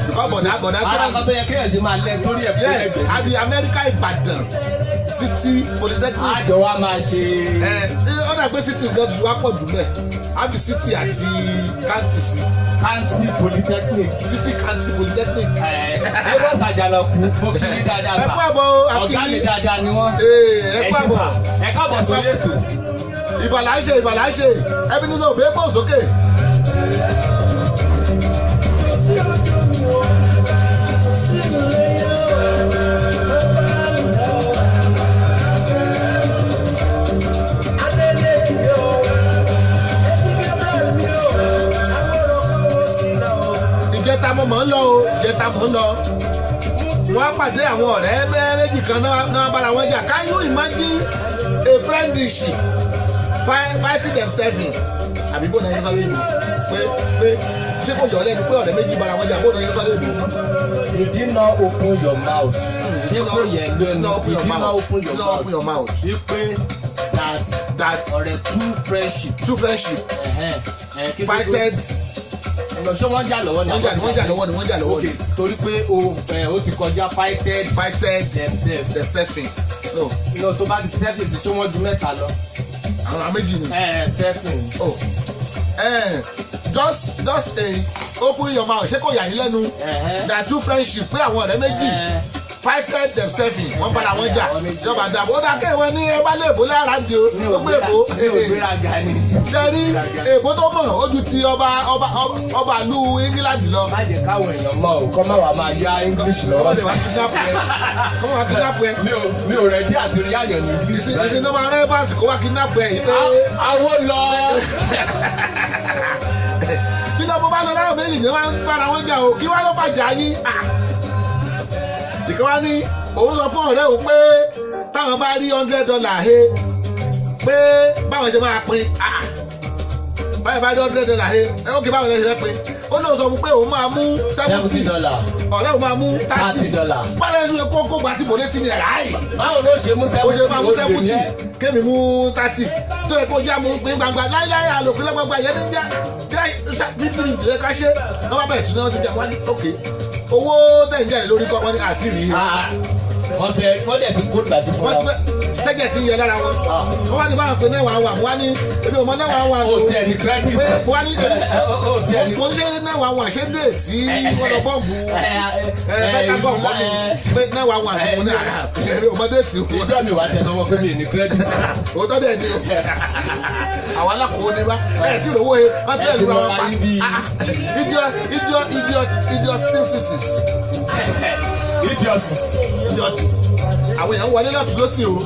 Because bọ̀dá Ara kan tó yẹ kéèyàn ṣe máa lẹ torí ẹ̀ kó Yes, lẹ́gbẹ̀ẹ́. àbí America Ìbàdàn City Polytechnic. Àjọ wa máa ṣe. Ó dà pé city gan ju wá pọ̀ jù mẹ́. Àbí city àti county sí. County Polytechnic. City County Polytechnic. Amos Àjànàkú, mo kí yín dáadáa Ẹ sà. kú àbọ̀ o, a kí Ọ̀gá mi yín. dáadáa ni wọ́n. Ee, ẹ Ẹ kú ṣé àbọ̀. sà. Ẹ káàbọ̀ sórí ètò. Ìbàlá ń ṣe, ìbàlá ń ṣe. Ẹbí nínú òbí pọ̀ sókè. Ìjẹta mo mọ̀ ń lọ o, ìjẹta mo ń lọ. Wọ́n á pàdé àwọn ọ̀rẹ́ méjì kan náà bára wọn jà. Can you imagine a friendship fighting themselves in? Àbí bó náà yẹn sọ léèbù pé ṣé kò jọ lẹ́nu pé ọ̀rẹ́ méjì bára wọn jà, bó náà yẹn sọ léèbù. You did not open your mouth. Ṣé kò yẹ lẹ́nu? You did not open your You did not open mouth. your mouth. Wípé that That ọ̀rẹ́ two friendship. two friendship fighted. Ṣé wọ́n jà lọ́wọ́ ni? Wọ́n jà lọ́wọ́ ni, wọ́n jà lọ́wọ́ Ok, ni. torí pé o ti kọjá fighted Fighted themselves. themselves in. No, No, tó bá ti selfing sí, ṣé wọ́n ju mẹ́ta lọ? àwọn méjì ni. Selfing. Oh. Just a open your mouth. Ṣé kò yà yín lẹ́nu? That two friendship pé àwọn ọ̀rẹ́ méjì fighted themselves in. Wọ́n bára wọn jà. Ìjọba dàbò. Ó dákẹ́ wọn ní ẹ bá lè bó lára di o. Ó gbé èbó. Mi ò gbéraga ni. Ṣé rí èbó tó mọ̀ ó ju ti ọba ìlú England lọ. Má jẹ́ káwọn èèyàn mọ̀ o, kọ́ má wàá máa yá English Kọ́mọ lọ́wọ́. lè wá kidnap ẹ. Kọ́mọ wá kidnap ẹ. Mi ò rẹ̀ dí àti rí àyàn ní English. Ìṣe ló máa rẹ́ báàsì kó wá kidnap ẹ yìí pé. Àwọn lọ. Bí lọ́mọ bá lọ láwọn méjì ni wọ́n ń bára wọn jà o, kí wọ́n ló fàjà yín? Ìkan wá ní òun sọ fún ọ̀rẹ́ òun pé táwọn bá rí $100 he pé báwọn ṣe máa pín. Báyìí bá rí $100 he ẹ ó kí báwọn ṣe fẹ́ pín. Ó lóun sọ fún pé òun máa mú $70. ọ̀rẹ́ òun máa mú $30. Báwo ni kó kó gba tí mo létí ni ẹ̀rá yìí? Báwo ló ṣe mú Ó ṣe máa mú 70 ó lè ní 70 ẹ́? kémi mú 30 tó yẹ kó já mú pín gbangba láíláí àlòkù lọ́gbàgbà yẹn ní já fífi ìdílé ká ṣe wọ́n bá bẹ̀rẹ̀ sí ní wọ́n ti jẹ wọ́n ní òkè owó tẹ̀yìn lórí kọ́ wọ́n ní àti rí i. Wọ́n fẹ́ wọ́n dẹ̀ ti kó gbàdú fún Wọ́n wa. ti fẹ́ tẹ́jẹ̀ ti ń yẹ lára wọn. Wọ́n wá ní báwọn pé náà wà wá ní èmi ò mọ náà wà O tiẹ̀ ní credit. Pé wọ́n ní O tiẹ̀ ní. mo ní ṣe náà wà ṣé dé tí wọ́n lọ bọ́ǹbù fẹ́ta bọ́ǹbù pé náà wà mo ní èmi ò mọ déètì o. Ìjọ mi wà tẹ̀ sọ́wọ́ pé mi ní credit. Òótọ́ dẹ̀ ni o. Àwọn alákòó ni wá ẹ̀ tí ìrówó he wọ́n ti Ẹ ti ẹ̀ lura wọn mọra pa. yín bí- Idiot six six six. Idiots. Idiot six. Àwọn èèyàn wọlé láti lọ́sí o.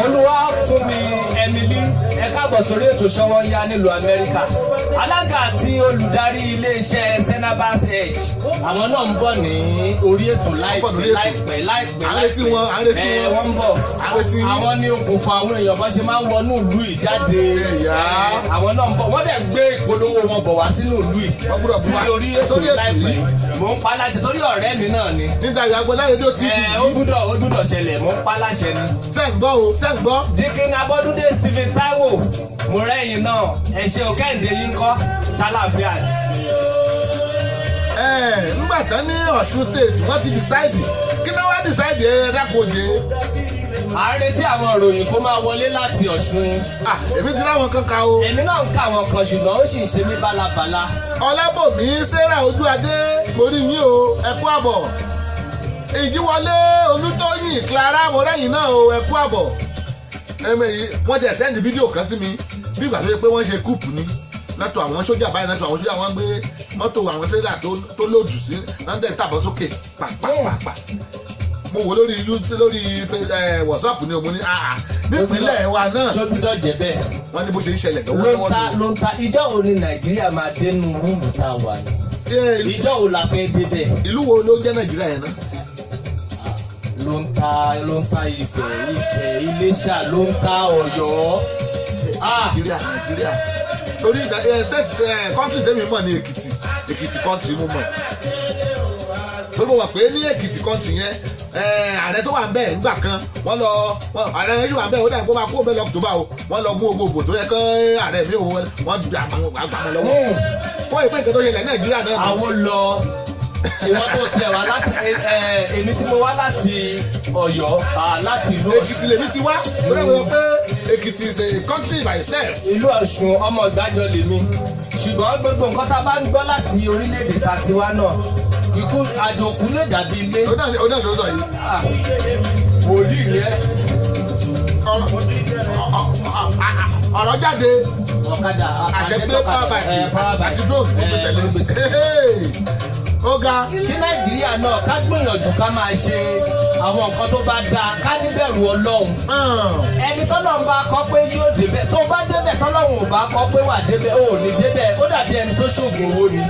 Olúwa fún mi Emily, ẹ káàbọ̀ sórí ètò Ṣọwọ́nyá nílùú Amẹ́ríkà. Alága àti olùdarí iléeṣẹ́ Senabas Edge, àwọn náà ń bọ̀ ní orí ètò Wọ́n bọ̀ láìpẹ́ lórí ètò. láìpẹ́ láìpẹ́. À ń retí wọn, à ń retí wọn. Wọ́n ń bọ̀. À ń retí yín. Àwọn ní okùnfà àwọn èèyàn bá ṣe máa ń wọnú ìlú yìí jáde. Ẹ̀yà. Àwọn náà ń bọ̀, wọ́n dẹ̀ gbé ìpolówó wọn bọ̀ wá sínú ìlú yìí. Wọ́n gbọ́dọ̀ fún wa. Sí orí ètò Sórí ètò láìpẹ́. yìí. Mò ń pa láṣẹ torí ọ̀rẹ́ mi náà ni. Níta ìyàgbọ́ láyé rédíò TV. Ó gbúdọ̀ ṣẹlẹ̀, mò ń pa láṣẹ ni. Ṣé ń gbọ́ o? Ṣé ń gbọ́? Dikin Abọ́dúndé Stephen Taiwo, mo rẹ́yìn náà, ẹ ṣé o, Kẹ́hìndé yín kọ́, ṣàlàáfíà. Nígbà tán ní Ọ̀ṣun state wọ́n ti decide kí náà wá decide ẹ dákun òye. À ń retí àwọn ìròyìn kó máa wọlé láti Ọ̀ṣun. Èmi ti ráwọn kan ka o. Èmi náà ń ka àwọn kan ṣùgbọ́n ó sì ń ṣe mí bálabàla. Ọlábòmí Sarah Ojúadé mo rí yín o, ẹ kú àbọ̀. Ìjíwọlé Olútóyìn Clara mo rẹ́yìn náà o, ẹ kú àbọ̀. Wọ́n ti sẹ́ndì fídíò kan sí mi bí ìgbà tó yẹ pé wọ́n ṣe kúùpù ni lọ́tọ̀ àwọn sójà báyìí lọ́tọ̀ àwọn sójà wọ́n gbé mọ́tò àwọn tírélà tó lòdù sí lọ́ndẹ̀ tàbọ̀ sókè pàpàpàpà. Mo wò lórí lórí WhatsApp ni mo ní nípínlẹ̀ wa náà. Ṣó gbúdọ̀ jẹ́ bẹ́ẹ̀? Wọ́n ní bó ṣe ń ṣẹlẹ̀ lọ́wọ́lọ́wọ́. Ló ń ta ìjọ́ wo ni Nàìjíríà máa dénú rúùmù tá a wà ní? Ìjọ́ wo la fẹ́ débẹ̀? Ìlú wo ló jẹ́ Nàìjíríà yẹn náà? Ló ń ta. ta ló ń ta Ifẹ̀, Ifẹ̀, Iléṣà ló ń ta Ọ̀yọ́. Ah, Nàìjíríà, Nàìjíríà, torí state, country tẹ́mi mọ̀ ní Èkìtì. Èkìtì country mo mọ̀, torí mo mọ̀ pé ní Èkìtì country yẹn, ààrẹ tó wà ń bẹ̀ nígbà kan, wọ́n lọ ààrẹ yẹn wà ń bẹ̀, ó dà kó máa kó bẹ́ẹ̀ lọ́kùtùbà o. Wọ́n lọ mú gbogbo tó yẹ kán ààrẹ mi ò wọ́n gbà wọ́n lọ́wọ́ fún ìpín nǹkan tó ṣẹlẹ̀ Nàìjíríà náà. Àwọn lọ ìwọ tó tiẹ̀ wá láti èmi tí mo wá láti Ọ̀yọ́, láti ìlú Ọ̀ṣun. Èkìtì lèmi ti wá, ó dà wọ́n pé Èkìtì is a country by itself. Ìlú Ọ̀ṣun, ọmọ ìgbàjọ lèmi, ṣùgbọ́n gbogbo nǹkan tá a bá ń gbọ́ láti orílẹ̀-èdè ta tiwa náà, kíkú àjòkú lè dàbí ilé. Ó náà ló sọ yìí. Ah, wòlíì rẹ. Ọ̀rọ̀ jáde. Ọ̀kadà. Àṣẹ pé power bike àti drone tó tẹ̀lé ó ga. Kí Nàìjíríà náà ká gbìyànjú ká máa ṣe àwọn nǹkan tó bá dáa, ká níbẹ̀rù Ọlọ́run. Ẹni tọ́lọ́run bá kọ́ pé yóò débẹ̀, tó bá débẹ̀, tọ́lọ́run ò bá kọ́ pé wà débẹ̀, ó ní débẹ̀. Ó dàbí ẹni tó ṣoògùn owó ni,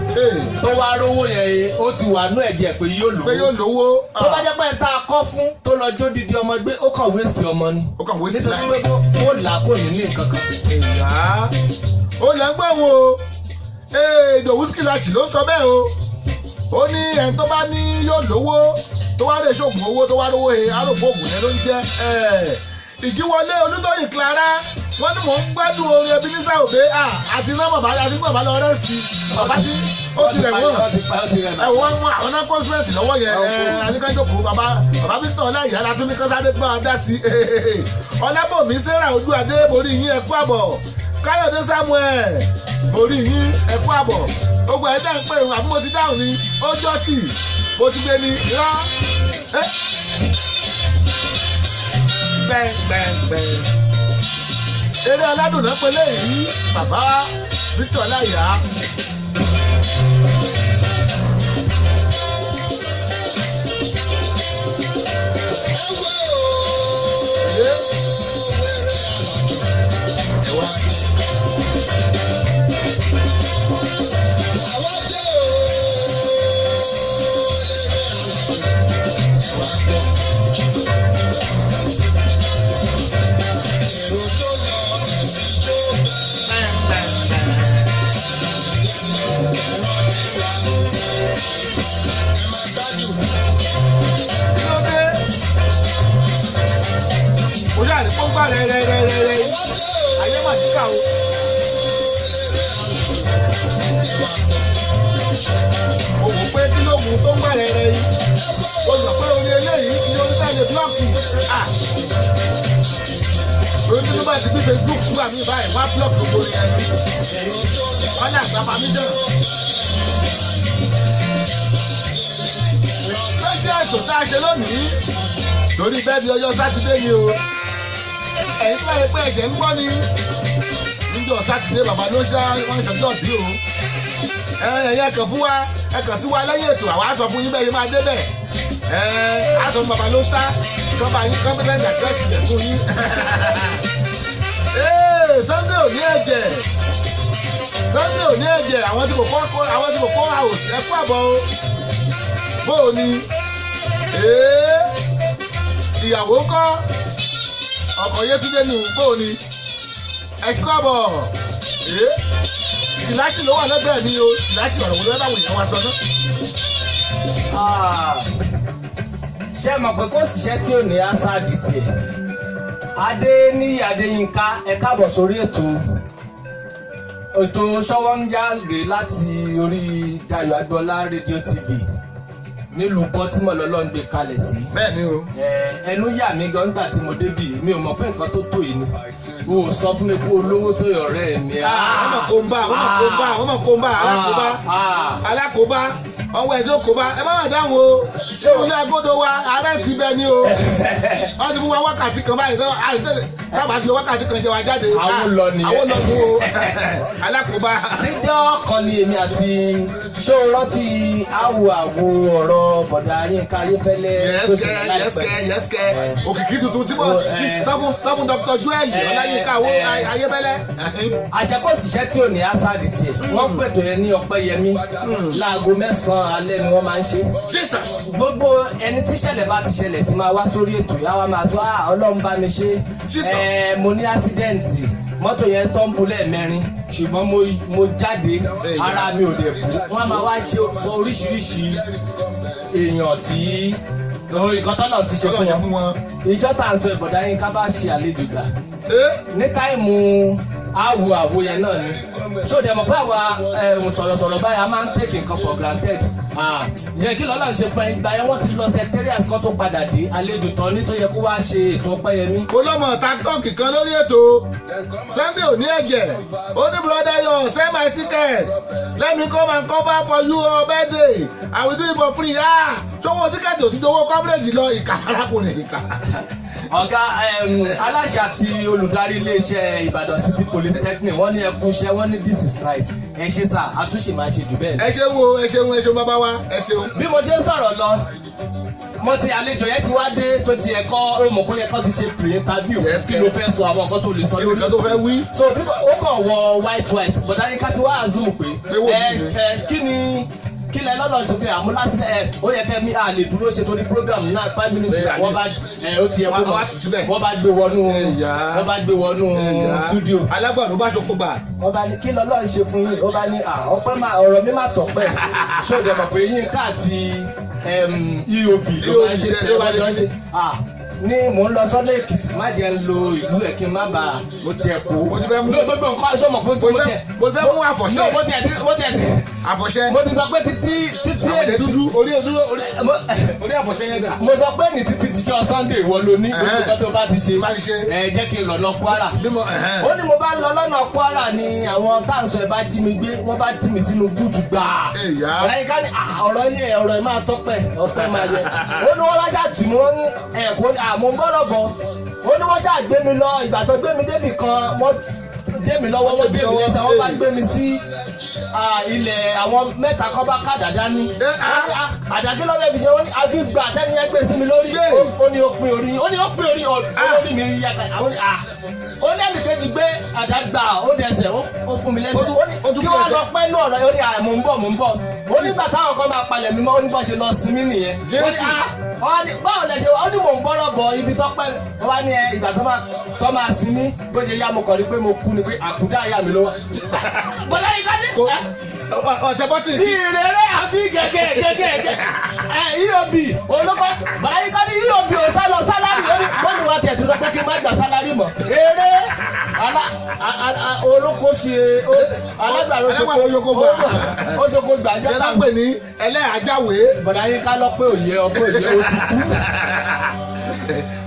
tó wá rówó yẹn, ó ti wà nú ẹ̀jẹ̀ pé yóò pé yóò lówó. lówó. Tó bá jẹ́ pé ń tá a kọ́ fún tó lọ jó didi ọmọ gbé, ó kàn wéṣì ọmọ ni. Ó kàn waste nítorí life. pé ó là kò ní ní nǹkan kan. Ìyá ó lẹ́ ń gbọ́ wọn o. Ìdòwú Skilachi ló sọ bẹ́ẹ̀ o. Ó ní ẹni tó bá ní yóò lówó, tó wá lè ṣoògùn owó, tó wá lówó he, arògbò ògùn yẹn ló ń jẹ́. Ìjíwọlé Olútóyìn Clara, wọ́n ní mò ń gbádùn orin Ebenezer Obey àti iná bàbá àti bàbá lọ rẹ́sì bàbá tí ó ti rẹ̀ wọ́n. Ó ti pa, ó ti rẹ̀. Ẹ wọ́n mú àwọn náà kọ́símẹ́ǹtì lọ́wọ́ yẹn. Ẹ adékájọkọ̀ bàbá, bàbá Victor Ọláìyá látún ní kọ́sádé gbọ́n dá sí. Ọlábòmí Sarah Ojú Adé, borí yín, ẹ kú àbọ̀. Káyọ̀dé Samuel, borí yín, ẹ kú àbọ̀. Gbogbo ẹ̀ dá ń pè ń àbí mo ti dáhùn ni, ó jọ́ tì mo ti gbé ní irọ́ gbẹ̀ngbẹ̀ngbẹ̀. Eré aládùn náà pélé yìí, bàbá Victor Ọláìyá. Yeah. Kí ló dé? Mo ṣáà ní pọ́npá rẹ̀ rẹ̀ rẹ̀ rẹ̀ rẹ̀, ayé mà kíkà o. Mo wò pé kí ló mú tó ń gbà rẹ̀ rẹ̀ yìí. Mo sọ pé orí eléyìí ní oníṣẹ́ block à. Lórí tí ló bá ti gbé Facebook fún àmì báyìí, wọ́n á block gbogbo yẹn. Wọ́n ní àgbà permission. Special ètò tá a ṣe lónìí torí bẹ́ẹ̀ di ọjọ́ Sátidé ni o. Ẹ̀yin tó bá yẹ pé ẹ̀jẹ̀ ń gbọ́ ni níjọ́ Sátidé, bàbá ló ṣá wọ́n ń ṣọjọ́ bí o. Ẹ̀yin ẹ kàn fún wa, ẹ kàn sí wa lẹ́yìn ètò, àwa á sọ fún yín bẹ́ẹ̀ yín máa débẹ̀. Ẹ á sọ fún bàbá ló sá kán bá yín competent address rẹ̀ fún yín. Ee, Sunday ò ní ẹ̀jẹ̀, Sunday ò ní ẹ̀jẹ̀. Àwọn tí kò kọ́, àwọn tí kò kọ́ house, ẹ kú àbọ̀ o. Bó o ní ee, ìyàwó kọ́ ọkọ̀ Yétúndé nù, bó o ní ẹ kú àbọ̀. Ee, ìlàjì ló wà lẹ́gbẹ̀ẹ́ mi o. Ìlàjì, ọ̀rọ̀ wo ló bá wù yẹn wá sọ náà? Ah, ṣé mọ̀ pé kò síṣẹ́ tí ò ní ásàdì tiẹ̀. Adéníyì Adéyínká, ẹ káàbọ̀ sórí ètò Ṣọwọ́njá rèé láti orí Dayọ̀ Agboola Rédíò TV nílùú Baltimore lọ́lọ́run gbé kalẹ̀ sí. Bẹ́ẹ̀ ni o. Ẹnu yà mí gan nígbà tí mo débì, mi ò mọ̀ pé nǹkan tó tó yìí ni. O ò sọ fún mi pé olówó tó yọ ọ̀rẹ́ mi. Wọ́n mọ̀ kó ń bá, wọ́n mọ̀ kó ń bá, wọ́n mọ̀ kó ń bá alákòóbá, alákòóbá, ọwọ́ ẹ̀ tó kóbá. Ẹ má má dáhùn o. Ṣé ilé agodo wa ààrẹ ti bẹ ni o? Wọ́n ti fún wa wákàtí kan báyìí sọ àìsàn. Tábà ti lo wákàtí kan jẹ wa jáde. Àwọn lọ nìyẹn. Àwọn lọ nù o. Alákòóbá. Níjọ́ kan ni èmi àti ṣó o rántí àwò àwo ọ̀rọ̀ bọ̀dà Yínká Ayéfẹ́lẹ́ tó ṣẹlẹ̀ láìpẹ́. Yẹ́sìkẹ́, yẹ́sìkẹ́, òkìkí tuntun tí wọ́n tọ́fún Dr. Joel Ọláyínká owó Ayéfẹ́lẹ́. Àṣekọ̀síṣẹ́ tí ò ní ásàdì tiẹ̀, wọ́n pètò yẹn ní Ọpẹ́yẹmí láago 9 alẹ́ ni wọ́n máa ń ṣe. Jesus. Gbogbo ẹni tí ṣẹlẹ̀ bá ti ṣẹlẹ̀ tí máa wá sórí ètò yìí, àwa máa sọ, "Ah, Ọlọ́run bá mi ṣe." Jesus. Mo ní ásídẹ́ǹtì, mọ́tò yẹn tó ń bu lẹ́ẹ̀mẹrin, ṣùgbọ́n mo jáde, ara mi ò dẹ̀ bú. Wọ́n máa wá ṣe sọ oríṣiríṣi èèyàn tí nǹkan tọ́lọ̀ ti ṣe fún wọn. Ìjọ tá à ń sọ ìbọ̀dá yín ká bá ṣe àlejò gbà ní táìmù àwò àwò yẹn náà ni. Ṣó dẹ̀ mọ̀ pé àwa sọ̀rọ̀sọ̀rọ̀ báyìí a máa ń take nǹkan for granted. Yẹ kí lọ́la ń ṣe fún ẹ, ìgbà yẹn wọ́n ti lọ secretariat kan tó padà dé, àlejò tán ní tó yẹ kó wá ṣe ètò Ọpẹ́yẹmí. Mo lọ́mọ takọ́ọ̀kì kan lórí ètò Sunday ò ní ẹ̀jẹ̀, ó ní brother yo, send my ticket, let me come and cover for you on birthday, I will do it for free. Ah, ṣọwọ́ tíkẹ́ẹ̀tì ò ti jọwọ́ coverage lọ, ìkà arákùnrin ìkà. Ọ̀gá aláṣẹ àti olùdarí iléeṣẹ́ Ìbàdàn City Polytechnic, wọ́n ní ẹkú iṣẹ́, wọ́n ní this is nice, ẹ ṣe sà, àtúnṣe máa ṣe jù bẹ́ẹ̀ lọ. Ẹ ṣeun o, ẹ ṣeun, ẹ ṣeun bàbá wa, ẹ ṣeun. Bí mo ṣe ń sọ̀rọ̀ lọ, mo ti àlejò yẹn ti wá dé tó ti ẹ̀kọ́ òmùkó yẹ kó ti ṣe pre-interview, kí ló fẹ́ sọ, àwọn nǹkan tó lè sọ lórí nǹkan tó fẹ́ wí. So bí ó kàn wọ white white, bọ̀dá yín ká ti wá assume pé ẹ kí ni kí lẹ lọ́nà tó fẹ́ àmúlásílẹ̀ ẹ ó yẹ kẹ́ mi à lè dúró ṣe torí program náà 5 minutes, wọ́n bá ẹ ó ti yẹ kó mọ̀, wọ́n bá gbé wọnú, wọ́n bá gbé wọnú studio. Alágbàdo bá ṣoko gbà. Wọ́n bá ní kí lọ́lọ́ ṣe fún yín, ó bá ní ọpẹ́ máa ọ̀rọ̀ mi máa tọ̀pẹ́. Ṣé o dẹ̀ mọ̀ pé yín ká àti EOB ló máa ń ṣe tẹ̀ wọ́n jọ ń ṣe ní mò ń lọ sọ́dọ̀ Èkìtì, má jẹ́ ń lo ìlú ẹ̀ kí n má bàa jẹ kó. Gbogbo nǹkan aṣọ mọ̀ pé mo tẹ̀. Mo fẹ́ mú àfọ̀ṣẹ́. Mo tẹ̀ mo tẹ̀ àfọ̀ṣẹ́. Mo ti sọ pé títí títí èdè dúdú orí orí àfọ̀ṣẹ́ yẹn dà. Mo sọ pé ní títí jíjọ Sunday ìwọ ló ní gbogbo nǹkan tó bá ti ṣe. Ẹ jẹ́ kí n lọ lọ Kwara. Ó ní mo bá lọ lọ́nà Kwara ni àwọn táǹsọ ẹ̀ bá jí mi gbé, wọ́n bá tì mí sínú búùtù gbà. Ọ̀rẹ́ ká ní ọ̀rọ̀ ilé ọ̀rọ̀ ẹ̀ máa tọ́pẹ́ ọ̀pẹ́ máa yẹ. Ó ní wọ́n bá ṣàtì mí, wọ́n ní ẹ̀kọ́ àmọ́ bọ́rọ̀ bọ̀. Ó ní wọ́n ṣàgbé mi lọ, ìgbà tó gbé mi débì kan, wọ́n dé mi lọ́wọ́, wọ́n gbé mi lẹ́sẹ̀, wọ́n bá gbé mi sí ilẹ̀ àwọn mẹ́ta kọ́ bá ká dàda ní. Àdàkí lọ́wọ́ ẹ̀ fi ṣe, wọ́n ní àfi gbà tẹ́ni yẹn gbé sí mi lórí, ó ní ó pin orí, ó ní ó pin orí, olórí mi rí yàtọ̀, àwọn ní ó ní ẹnìkejì gbé àdàgbà, ó dẹsẹ̀, ó fún mi lẹ́sẹ̀, ó ní kí wọ́n lọ pẹ́ nú ọ̀rọ̀, ó ní mò ń bọ̀, mò ń bọ̀. Ó ní gbà táwọn kan máa palẹ̀ mi mọ́, ó ní bọ́ ṣe lọ sinmi nìyẹn. Ó ní báwo lẹ ṣe wá, ó ní mò ń bọ́rọ̀ bọ̀ ibi tó pẹ́, ó wá ní ìgbà tó máa sinmi, bó ṣe yá mo kàn rí pé mo kú ni pé àkúdá àyà mi ló wà. Bọ́lá yìí ká ní. Ọ̀tẹ̀ bọ́tì. Bí ìrẹ̀rẹ̀ àfi gẹ́gẹ́ gẹ́gẹ́ EOB olóko bọ́lá yìí ká ní EOB ò sá lọ sálárì, ó ní bọ́ọ̀lù wa tiẹ̀ ti sọ pé kí n má gbà sálárì mọ́. Eré olóko ṣe alágbàro ṣoko gbàjọ́ tá. Yẹn pè ní ẹlẹ́àjáwé. Bọ̀dá yín ká lọ pé òye ọpẹ́ òye ó ti kú.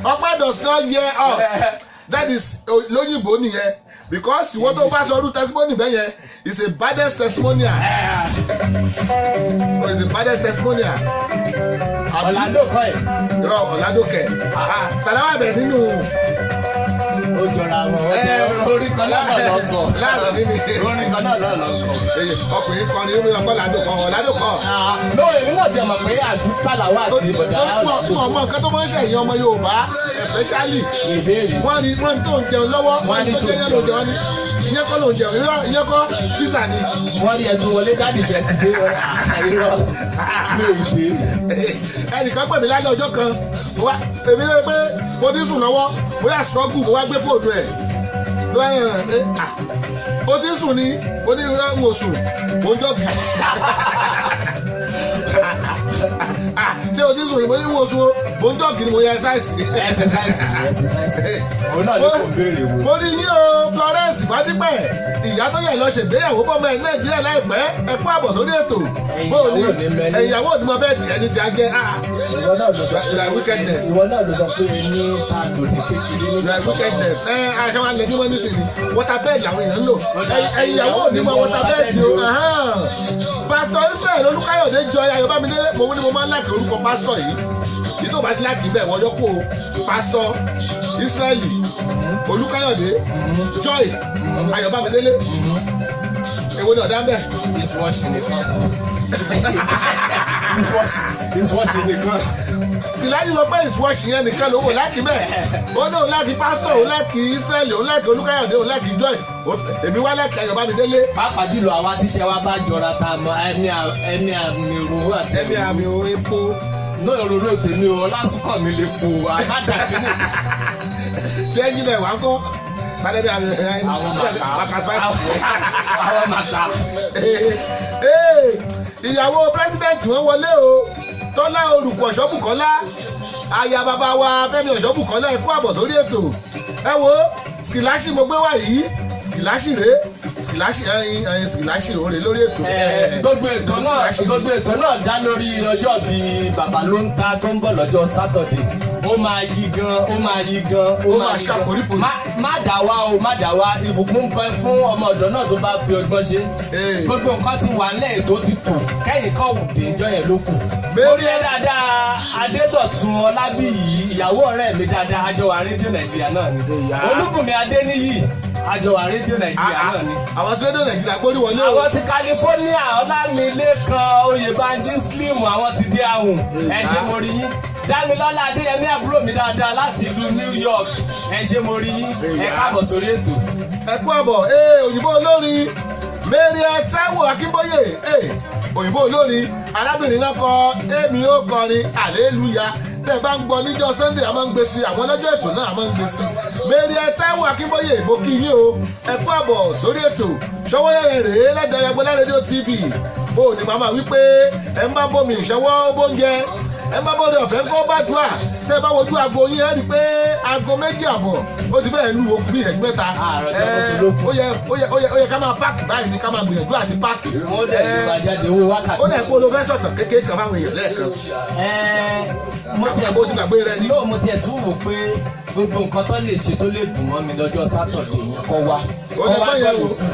Ọpẹ́ does not hear us. That is lóyìnbó nìyẹn, because ìwọ tó bá sọ ọdún testimony bẹ́ẹ̀ yẹn is a baddest testimonial. Oh, is a baddest testimonial. Ọ̀làdó kọ́ ẹ̀. Irọ́ Ọ̀làdó kẹ̀. Sàláwà bẹ̀ nínú. Ó jọra wọn, orí kan náà lọ́kọ̀. Orí kan náà lọ́kọ̀. Ọkùnrin kan ní ọkọ Ọ̀làdó kan, Ọ̀làdó kan. Lóò èmi náà ti mọ̀ pé àǹtí Sàláwà àti bọ̀dá Ọ̀làdó. Ọmọ nǹkan tó máa ń ṣẹ̀yìn ọmọ Yorùbá especially. Ìbéèrè. Wọ́n ní wọ́n tó ń jẹun lọ́wọ́. Wọ́n ní tó jẹun lọ́wọ́ ní ìyẹn kọ́ ló ń jẹun, ìyẹn kọ́ pizza ni. Wọ́n rí ẹtù wọlé dáàdì ṣe ti dé wọn àìrọ̀ mi ò dé. Ẹnìkan pè mí lálẹ́ ọjọ́ kan, èmi lè pé mo ti sùn lọ́wọ́, mo yà struggle, mo wá gbé fóònù ẹ̀. O ti sùn ni, o ní n ò sùn, mo ń jọ́gì. Ṣé o ti sùn ni, mo ní n ò sùn, mo ń jọ́gì ni, mo yẹ exercise. Exercise, exercise. Òun náà ni kò béèrè wo. Mo ní yín o, Florence Fadípẹ̀, ìyá tó yẹ lọ ṣègbéyàwó fọmọ ẹ Nàìjíríà láìpẹ́, ẹ kú àbọ̀ sórí ètò. Ìyàwó ò ní mọ bẹ́ẹ̀dì ẹni tí a jẹ́. Ìwọ náà ló sọ pé ìwọ náà ló sọ pé ní ta lò ní kékeré nígbà tó. Wickedness. Ẹ aṣọ wa lè bímọ nísìnyí, water bed làwọn èèyàn ń lò. Ìyàwó ò ní mọ water bed o. Pastor Israel Olúkáyọ̀dé jọ Ayọ̀bámidé, mo ní mo máa ń láìkè orúkọ pásítọ̀ yìí. Yìí tó bá ti láàkì bẹ́ẹ̀ wọ́n yọkú o. Pásítọ̀ Ísírẹ́lì Olúkáyọ̀dé Joy Ayọ̀bámidélé, èwo ni ọ̀dà ń bẹ̀? Ìsúwọ́sì nìkan. Ìsúwọ́sì nìkan. Tìláyì lọ pé ìsúwọ́sì yẹn nìkan ló wò láàkì bẹ́ẹ̀. Ó ní òun láàkì pásítọ̀, òun láàkì Ísírẹ́lì, òun láàkì Olúkáyọ̀dé, òun láàkì Joy, èmi wá láàkì Ayọ̀bámidélé. Pàápàá jùlọ àwa tíṣẹ́ wa bá jọra tá a mọ ẹni àmì òróró àti ẹ̀mí àmì epo. Náà òróró tèmi o, Ọlásùnkànmí lè po àbádàkínú. Tí ẹ́ńjìnà ẹ̀ wá ń kọ́ tálẹ́bí àmì Àwọn màkà. Màkà spice. Àwọn màkà. Ìyàwó pírẹsidẹ́ǹtì wọn wọlé o, Tọ́lá Olùkọ́ Ọ̀ṣọ́bùkọ́lá, aya bàbá wa Fẹ́mi Ọ̀ṣọ́bùkọ́lá, ẹ kú àbọ̀ sórí ètò. Ẹ wo Skilashi mo gbé wá yìí, Skilashi rèé, Skilashi ẹyin ẹyin Skilashi òun rèé lórí ètò. Gbogbo ètò náà gbogbo ètò náà dá lórí ọjọ́ bíi bàbá ló ń ta tó ń bọ̀ lọ́jọ́ Sátọ̀dé. Ó máa yí gan, ó máa yí gan, ó Ó máa máa yí gan. ṣàpòrípòrí. Má dá wá o, má dá wá. Ìbùkún ń bẹ fún ọmọ ọ̀dọ́ náà tó bá fi ọgbọ́n ṣe. Ee. Gbogbo nǹkan ti wà nílẹ̀, ètò ti tò, kẹ́yìn kan ò dé ìjọ yẹn ló kù. Mary- Orí ẹ dáadáa, Adédọ̀tun Ọlábíyì, ìyàwó ọ̀rẹ́ mi dáadáa, àjọ wà rédíò Nàìjíríà náà ni. Ìyá. Olúbùnmi Adéníyì, àjọ wà rédíò Nàìjíríà náà ni. Àwọn tí rédíò Nàìjíríà gbórí wọlé o. Àwọn ti California, Ọlámilékan Oyèbánjí Slim, àwọn ti dé ahùn, ẹ ṣé mo rí yín. Dámilọ́lá Adéyẹmí, àbúrò mi dáadáa láti ìlú New York, ẹ ṣé mo rí yín, ẹ káàbọ̀ sórí ètò. Ẹ kú àbọ̀. Ee, òyìnbó olórin Mary Táíwò Akínbóyè, ee, òyìnbó olórin arábìnrin náà kọ èmi ó kọrin àlélúyà tẹ́ ẹ bá ń gbọ́ níjọ́ Sunday, a máa ń gbé sí àwọn ọlọ́jọ́ ètò náà, a máa ń gbé sí. Mary Táíwò Akínbóyè, mo kí yín o, ẹ kú àbọ̀ sórí ètò. Ṣọwọ́yẹ̀rẹ̀ rèé lẹ́dàá Agbọ́lá rédíò TV. Bó o ní màmá wípé ẹ ń bá bomi ìṣọwọ́ bóúnjẹ, ẹ má bọ́dọ̀ ọ̀fẹ́ ń kọ́ bá dùà. Tẹ́ ẹ bá wojú aago yín, ẹ rí i pé aago 2:30 ó ti fẹ́ẹ̀ lu okùn bí ìṣẹ́jú 3. Ààrẹ ọjọ́ kó so lókun. Ó yẹ ó yẹ ó yẹ ó yẹ ká máa páàkì báyìí ni, ká máa gbìyànjú àti páàkì. Wọ́n dẹ̀ ló máa jáde owó wákàtí. Ó dẹ̀ kó ló fẹ́ sọ̀tàn kékeré kan fáwọn èèyàn lẹ́ẹ̀kan. Mo tiẹ̀ Àbó ti gbàgbé rẹ ni. No, mo tiẹ̀ tún wò pé gbogbo nǹkan tó lè ṣe tó lè dùn mọ́ mi lọ́jọ́ Sátọ̀dé yẹn kọ́ wá. Ó lè Kọ́ wá gbọ́ gbọ́ yẹn wò. yòókù.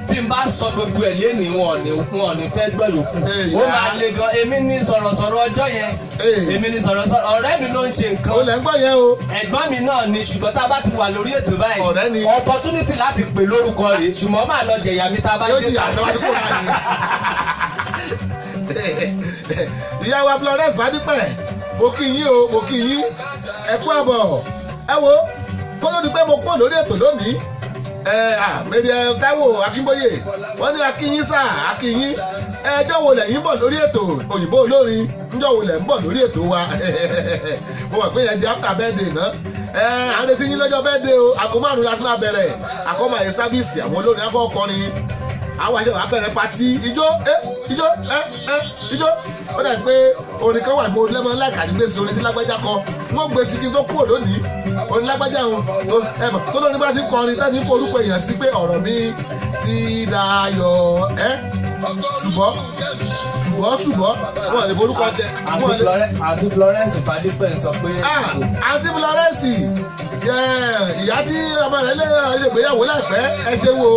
Tí n bá sọ gbogbo ẹ̀ lénìí, wọn ò ní fẹ́ gbọ́ yòókù. Èyà. Ó máa le gan. Èmi ní sọ̀rọ̀sọ̀rọ̀ ọjọ́ yẹn. Èyà. Èmi ní sọ̀rọ̀sọ̀rọ̀. Ọ̀rẹ́ mi ló ń ṣe nǹkan. Ó lẹ̀ ń gbọ́ yẹn o. Ẹ̀gbọ́n mi náà ni, ṣùgbọ́n tá a bá ti wà lórí ètò báyìí, Ọ̀rẹ́ ni. opportunity láti pè lórúkọ rẹ̀, ṣùgbọ́n máa lọ jẹ̀yà mi tá a bá Yóò dé di ta. àṣewájú kó láàyè. Ìyá wa Florence Fadípẹ̀, mo kí yín o, mo kí yín, ẹ kú àbọ̀. Ẹ wo kó ló di pé mo kúrò lórí ètò lónìí. Ẹ à Mary Táíwò Akínbóyè, wọ́n ní akínyín sà, akínyín. Ẹjọ́ wo lẹ̀yin ń bọ̀ lórí ètò òyìnbó olórin? Ńjọ́ wo lẹ̀ ń bọ̀ lórí ètò wa? Mo mọ̀ pé yẹn di after birthday náà. Ẹ à ń retí yín lọ́jọ́ birthday o. Aago 5 la ti máa bẹ̀rẹ̀ àkọ́mọ àyè sábìsì, àwọn olórin akọ́kọrin, àwọn àṣẹ wàá bẹ̀rẹ̀ pati ijó, ẹ ijó, ẹ ẹ ijó. Ó dà pé orin kan wà ní mo lẹ́mọ̀ láìka ní gbèsè orin tí lágbájá kọ, wọ́n gbé sí kí n tó kúrò lónìí. Orin lágbájá òun ẹ mọ̀ tó lóní bá ti kọrin tẹ́ni kó orúkọ èèyàn sí pé ọ̀rọ̀ mi ti dayọ̀ ẹ ṣùgbọ́n ṣùgbọ́n ṣùgbọ́n wọn lè forúkọ jẹ. Àǹtí Florence Fadípẹ̀ ń sọ pé. Àǹtí Florence, ìyá tí ọmọ rẹ̀ lé ìgbéyàwó láìpẹ́, ẹ ṣe wo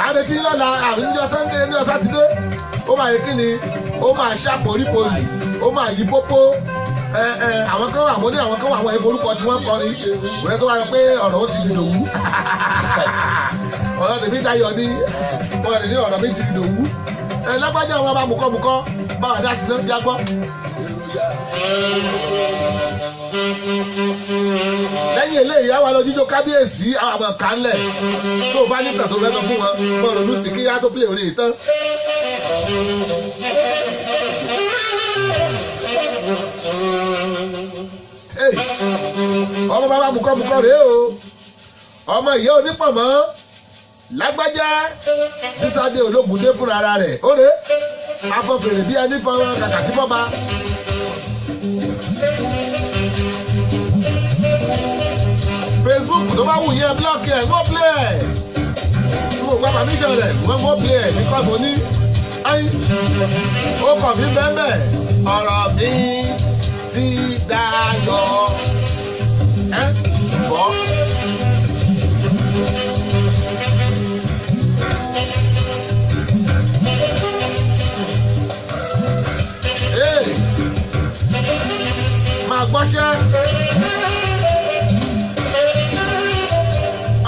àrètí lọ́la àrùn níjọ́ Sunday ní Sátidé. Ó máa yẹ kí ni, ó máa ṣàpòrípòrí, ó máa yí pópó. Àwọn kan wà, mo ní àwọn kan wà, àwọn ìforúkọ tí wọ́n kọrin òye tó wá yọ pé ọ̀rọ̀ ó ti di dòwú, ọ̀rọ̀ tèmi dayọ̀ ni wọ́n lè ní ọ̀rọ̀ mi ti di dòwú. Ẹ lágbájá wọn bá mukọ́mukọ́ báwa dá sí náà jágbọ́. Lẹ́yìn eléyìí àwa lọ jíjó kábíyèsí àwọn àmọ̀ kánlẹ̀ tó o bá nígbà tó fẹ́ sọ fún wọn mọ̀ ronú sí kíyá tó pílẹ̀ orí ìtàn. Ọmọ bàbá mukọ́mukọ́ rèé o, ọmọ ìyá onípọ̀mọ́ lágbájá bísádé ológundé fúnra ara rẹ̀ ó rèé afọ́fèrè bí ẹni fọwọ́ kàkà kí fọ́ba. Facebook tó bá wù yẹn blọọkì ẹ̀, wọ́n play ẹ̀, mo gba permission rẹ̀, wọ́n play ẹ̀ nípa mo ní ayin ó kàn mí bẹ́ẹ̀ ọ̀rọ̀ mi ti dayọ̀ ẹ́ ṣùgbọ́n. Máa gbọ́ kọ́ṣẹ́.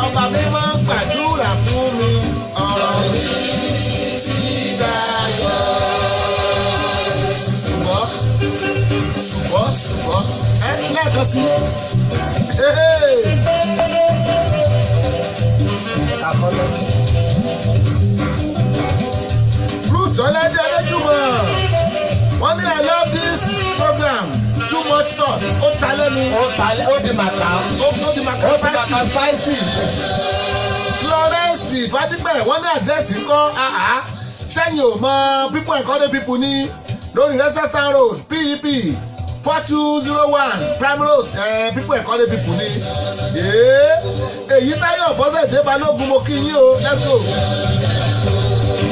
Ọba mi máa ń gbàdúrà fún mi, ọ̀rọ̀ mi ti dayọ̀. Ṣùgbọ́n ṣùgbọ́n ṣùgbọ́n ẹ lẹ́ẹ̀kan sí i. Ruth Ọlẹ́dẹ́ Adéjúmọ̀ wọ́n ní I love this program, too much sauce, ó ta lẹ́nu. Ó ta ó di màkà. Ó di màkà Ó di màkà spicy. Florence Fadípẹ̀ wọ́n ní àdírẹ́sì ńkọ́ àhá sẹ́yìn ò mọ people encourage people ní lórí Leicester Road PEP 4201 Primrose, people encourage people ní. Èyí Táyọ̀ Bọ́sẹ̀dé Balógun mo kí yín o, let's go.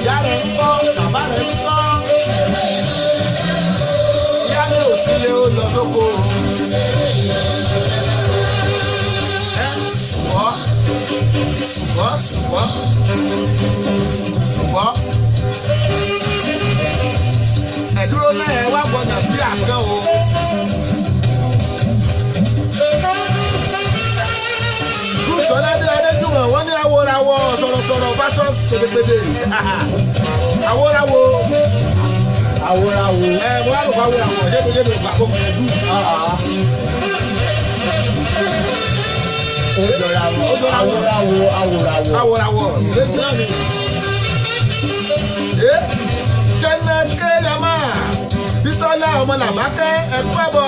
Ìyá rẹ̀ ń kọ́, bàbá rẹ̀ ń kọ́. Ìyá mi ò sílé ó lọ sóko. Ẹ ṣùgbọ́n ṣùgbọ́n ṣùgbọ́n ṣùgbọ́n ẹ̀dúró náà ẹ wá gbọ́dọ̀ sí àkàn o. Ruth Ọládé Adéjùmọ̀ wọ́n ní awòràwọ̀ sọ̀rọ̀sọ̀rọ̀ versus pèdèpèdè. Awòràwọ̀. Awòràwọ̀. Ẹ mo wá rò fún awòràwọ̀ yébèyébè gbà kó kẹ̀lẹ́ dùn. Ó jọra wọn. Ó jọra wọn. Awòràwọ̀ awòràwọ̀. Awòràwọ̀ lẹ́tí náà ni. Jẹ́nẹ́kẹ́ yamá Bísọ́lá ọmọ làbákẹ́ ẹ̀kú àbọ̀.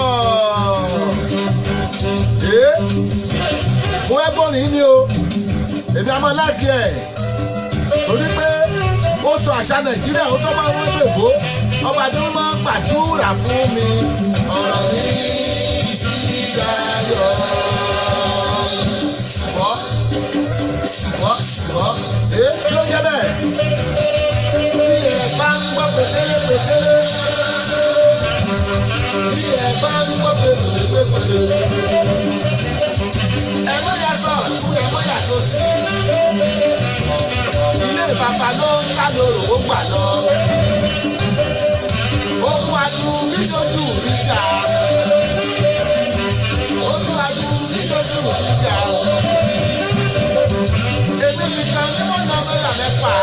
Mo ẹ bọ́ nìyí ni o, èmi a máa láàkì ẹ̀ torí pé ó sọ àṣà Nàìjíríà ó tó máa ń wọ́n dèbò ọba tó máa ń gbàdúrà fún mi ọ̀rọ̀ mi ti dayọ̀. Ṣùgbọ́n ṣùgbọ́n ṣùgbọ́n kí ló ń jẹ́ bẹ́ẹ̀? Bí ẹ bá ń gbọ́ pékélé pékélé, bí ẹ bá ń gbọ́ pékélé pékélé, ẹ mọ̀ yà sọ̀ tún ẹ mọ̀ yà tó sí. Ilé bàbá ló ń ká lóru ó gbà lọ. Ohun adùn níṣojú mi gbà. Ohun adùn níṣojú mi gbà. Èmi nìkan ni wọ́n ná mẹ́ta mẹ́fà.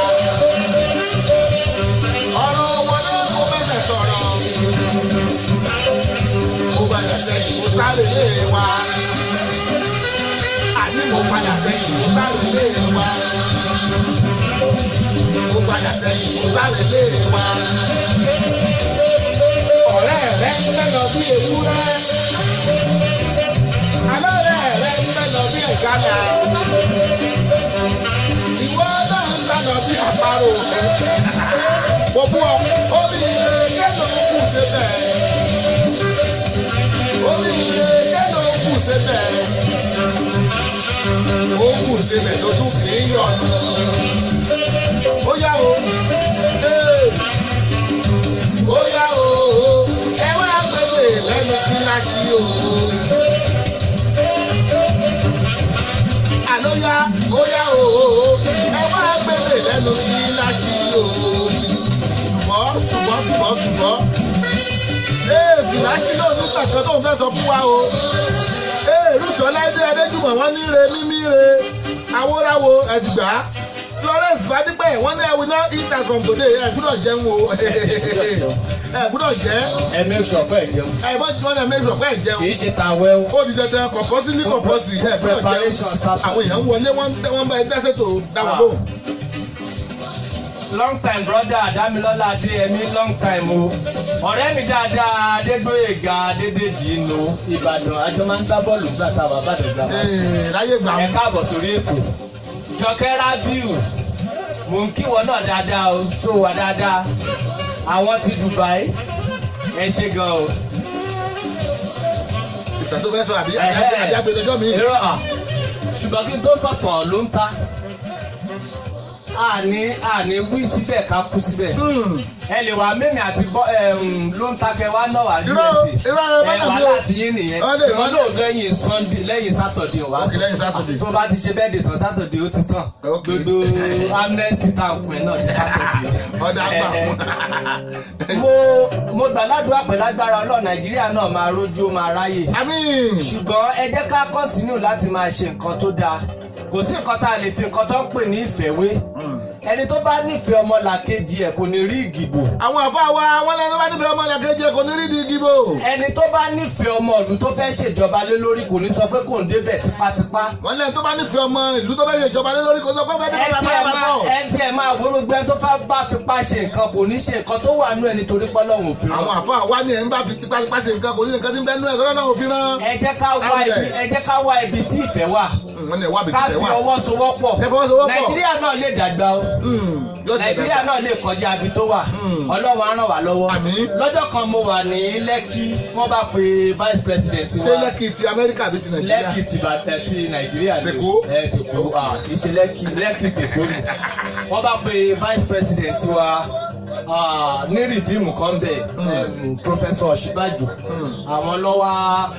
Ọ̀rọ̀ wọn náà mo bẹ̀rẹ̀ sọ̀rọ̀. Mo bẹ̀rẹ̀ sẹ́yìn mo sáré lé wa. Àní mo padà sẹ́yìn mo sáré lé wa. Mo padà sẹ́yìn mo sáré lé wa. Ọ̀rẹ́ rẹ ń bẹ́ lọ bí ewúrẹ́. Alọ́rẹ́ rẹ ń bẹ́ lọ bí ẹ̀gálà. Ìwọ náà ń sá lọ bí àparò. Mo bú ọ, omi ire kẹ́lò ń kù síbẹ̀. Omi ire kẹ́lò ń kù síbẹ̀. Ó kù síbẹ̀ tó tún kì í yọnu. Ó yá o, ó yá o, ẹ wá pèsè lẹ́nu sí láṣí o. Àló yá, ó yá o, ẹ wá pèsè lẹ́nu sí láṣí o. Ṣùgbọ́n ṣùgbọ́n ṣùgbọ́n ṣùgbọ́n Síláṣí náà ní kàkẹ́ tó ń fẹ́ sọ fún wa o. Ruth Ọláìdé Adéjùmọ̀ wọ́n ní re mímí re awóráwo ẹ̀dìgbà. Florence Fadípẹ̀ wọ́n ní I will not eat as from today, ẹ gbúdọ̀ jẹun o. Ẹ gbúdọ̀ jẹ. Ẹ make sure pé ẹ jẹun. Ẹ bọ́ wọ́n ní ẹ make sure pé ẹ jẹun. Kì í ṣe tàwẹ́ o. Ó di dandan compulsory compulsory ẹ gbúdọ̀ jẹun. Preparation sábà. Àwọn èèyàn ń wọlé wọ́n bá ẹ dẹ́sẹ̀ tó dáwọn lóhùn. Long time brother Damilola Adéyẹmí, long time o. Ọ̀rẹ́ mi dáadáa Adégbóyèga Adédèjì nù Ìbàdàn, àjọ máa ń gbá bọ́ọ̀lù nígbà tá a wà Ìbàdàn grammar school. Láyé gbà. Ẹ káàbọ̀ sórí ètò. Jọkẹ́ Rábíù, mò ń kíwọ náà dáadáa o, ṣó wà dáadáa. Àwọn ti Dubai, ẹ ṣe gan o. Ìtàn tó fẹ́ sọ àbí àbí àgbẹ̀dẹ̀jọ́ mi. Irọ́ à, ṣùgbọ́n kí n tó sọ̀tàn ló ń ta. Àní wí síbẹ̀ ká kú síbẹ̀. Ẹ lè wà mímì àti bọ́ ló ń takẹ́ wá náà wà ní Irọ́, irọ́, ẹ má ẹ wà dàbí o. láti yín nìyẹn. Ọ lè Ìwọ náà lẹ́yìn Sunday, lẹ́yìn Saturday wá. Ok, lẹ́yìn Saturday. Tó bá ti ṣe bẹ́ẹ̀ dè tán, Saturday ó ti tán. Ok. Gbogbo amnesty tá à ń fún ẹ náà di Saturday. Ọ̀dà àgbà. Mo gbà ládùúgbà pẹ̀lú agbára Ọlọ́run, Nàìjíríà náà máa rójú, ó máa ráyè. Àmín. Ṣùgbọ́n ẹ jẹ́ ká continue láti máa ṣe nǹkan tó dáa. Kò sí nǹkan tá a lè fi nǹkan tó ń pè ní ìfẹ́ wé. Ẹni tó bá nífẹ̀ẹ́ ọmọlàkejì ẹ̀ kò ní rí ìgìbò. Àwọn àfa wa wọn lẹnu bá nífẹ̀ẹ́ ọmọ làkejì kò ní rí di igi bò. Ẹni tó bá nífẹ̀ẹ́ ọmọ ìlú tó fẹ́ ṣèjọba lé lórí kò ní sọ pé kò ń débẹ̀ tipátipá. Wọn lẹnu tó bá nífẹ̀ẹ́ ọmọ ìlú tó fẹ́ ṣe ìjọba lé lórí kò sọ pé fẹ́ẹ́ Ẹ dé tí ẹ bàbá máa bọ̀. ẹ tí ẹ máa wo gbogbo ẹni tó fẹ́ bá fipá ṣe nǹkan kò ní ṣe nǹkan tó wà nú ẹni torí pé Ọlọ́run ò fi rán. Àwọn àfa wa ni ẹ̀ ń bá fi tipátipá ṣe nǹkan kò ní nǹkan tí ń bẹ́ nú ẹ̀ tọ́lá náà ò fi rán. Ẹ jẹ́ ká wá ibi tí ìfẹ́ wà. Wọ́n ní ẹ̀ wá bìtì Ká tẹ̀ fi wá. ọwọ́ sowọ́pọ̀. Ẹ fọwọ́sowọ́pọ̀. Nàìjíríà náà lè dàgbà o. Yóò ti Nàìjíríà dàgbà. náà lè kọjá ibi tó wà. Ọlọ́run á ràn wá lọ́wọ́. Àmín. Lọ́jọ́ kan mo wà ní Lẹ́kì, wọ́n bá pe vice president Ṣé wa. Lẹ́kì ti Amẹ́ríkà àbí ti Nàìjíríà? Lẹ́kì ti Nàìjíríà ni. Tèkó? Ẹ Tèkó, ah, kì í ṣe Lẹ́kì, Lẹ́kì Tèkó ni. Wọ́n bá pe vice president wa ní rìdíìmù kan bẹ̀, Professor Ọ̀ṣínbàjò. Àwọn lọ́wọ́ á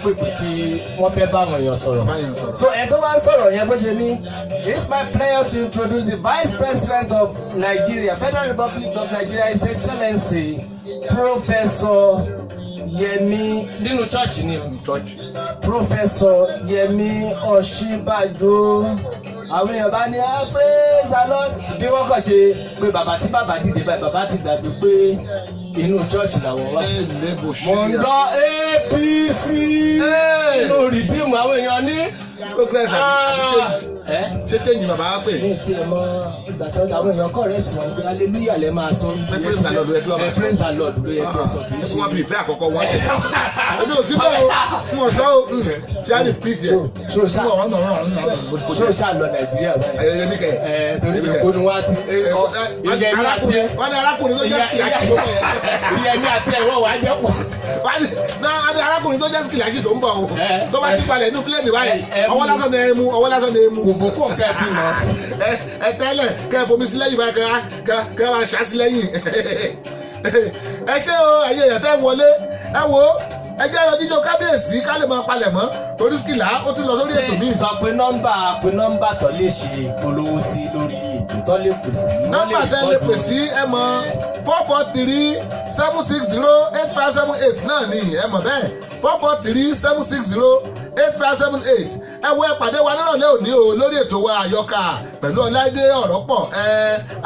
pèpè kí wọ́n fẹ́ bá àwọn èèyàn sọ̀rọ̀. Bá èèyàn sọ̀rọ̀. So ẹ̀ tó wá ń sọ̀rọ̀ yẹn bó ṣe ní, "It's my pleasure to introduce the vice president of Nigeria, Federal Republic of Nigeria, His Excellency Professor Yemi," nínú church ni o, Church. "Professor Yemi Ọ̀ṣínbàjò." Àwọn èèyàn bá ní, "Ah, praise the Lord." Bí wọ́n kàn ṣe pé bàbá, tí bàbá dìde báyìí, bàbá ti gbàgbé pé inú church làwọn wà. Elebo Mo ń ṣíyà. gbọ́ APC Hey! nínú rìdíìmù, àwọn èèyàn ní Progress àbí change? Ẹ Ṣé change bàbá wa pè? ní tí ẹ mọ ìgbà tó àwọn èèyàn correct wọn ni pé hallelujah lẹ máa sọ. Pé praise the Lord ló yẹ kí wọ́n máa Ẹ sọ. praise the Lord ló yẹ kí ẹ sọ, kì í ṣe. Wọ́n fi ìfẹ́ àkọ́kọ́ wọn ṣe. Èmi ò sí bẹ́ẹ̀ o, n ò sọ o, ṣé a lè repeat ẹ̀? Ṣó ṣá lọ Nàìjíríà báyìí? Ẹyẹ ní kẹ. Ẹ torí Èkó ni wọ́n á ti ìyẹn ní àti ẹ Wọ́n ní arákùnrin tó jẹ́ Skìláṣì tó ń bọ̀ yẹn. Ìyẹn ní àti ẹ wọ́n wàá jẹ́ pọ̀. Wọ́n ní arákùnrin tó jẹ́ Skìláṣì tó ń bọ̀ o. Tó bá ti balẹ̀ inú pílẹ̀nì báyìí, ọwọ́ lásán ni ẹ mú, ọwọ́ lásán ni ẹ mú. Kò bó kò nǹkan ẹbí mọ́. Ẹ tẹ́lẹ̀ kẹ́ ẹ fomi sí lẹ́yìn báyìí, kẹ́ ẹ máa ṣá sí lẹ́yìn. Ẹ ṣé o, ẹ̀yin èèyàn tẹ́ ń wọlé, ẹ wo ẹ jẹ́ lọ jíjó kábíyèsí ká lè máa palẹ̀ mọ́ torí Skìlá ó tún lọ sórí ètò míì. Ṣé tọ́ pé nọ́mbà tó lè ṣe ìpolówó sí lórí ètò tó lè pè sí, wọ́n Nọ́mbà tẹ́ lè pè sí, ẹ mọ̀, 443-760-8578 náà ni, ẹ mọ̀ bẹ́ẹ̀, 443-760-8578. Ẹ wo, ẹ pàdé wa nírọ̀lẹ́ òní o lórí ètò wa Àyọkà pẹ̀lú Ọláìdé ọ̀rọ̀ pọ̀. Ẹ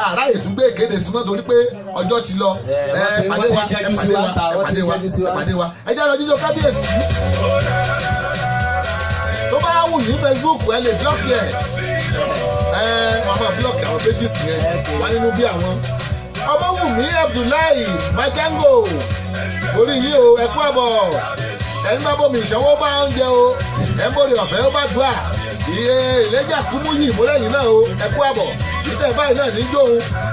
àráyè tún gbé ìkéde sí mọ́ torí pé ọjọ́ ti lọ. Ẹ, Ẹ wọ́n pàdé ti wa, ṣẹ́jú ẹ sí pàdé wa wa, ta, ẹ wọ́n ti pàdé wa, ṣẹ́jú sí wa. ẹ pàdé wa. Ẹ jẹ́ lọ jíjó kábíyèsí. Tó bá wù ní Facebook, ẹ lè block ẹ. Ẹ wọn máa block àwọn pages yẹn wá nínú bí àwọn. Ọmọwùmí Abdullahi Majango, orí yìí o, ẹ kú àbọ̀. Ẹ ń bá bomi ìṣọwọ́ bá oúnjẹ o, ẹ ń bòrè ọ̀fẹ́ ó bá dùà iye ìlẹ́jà kúmúyì ìmúlẹ̀yìn náà o, ẹ kú àbọ̀. Ìtẹ̀ báyìí náà ní jó o.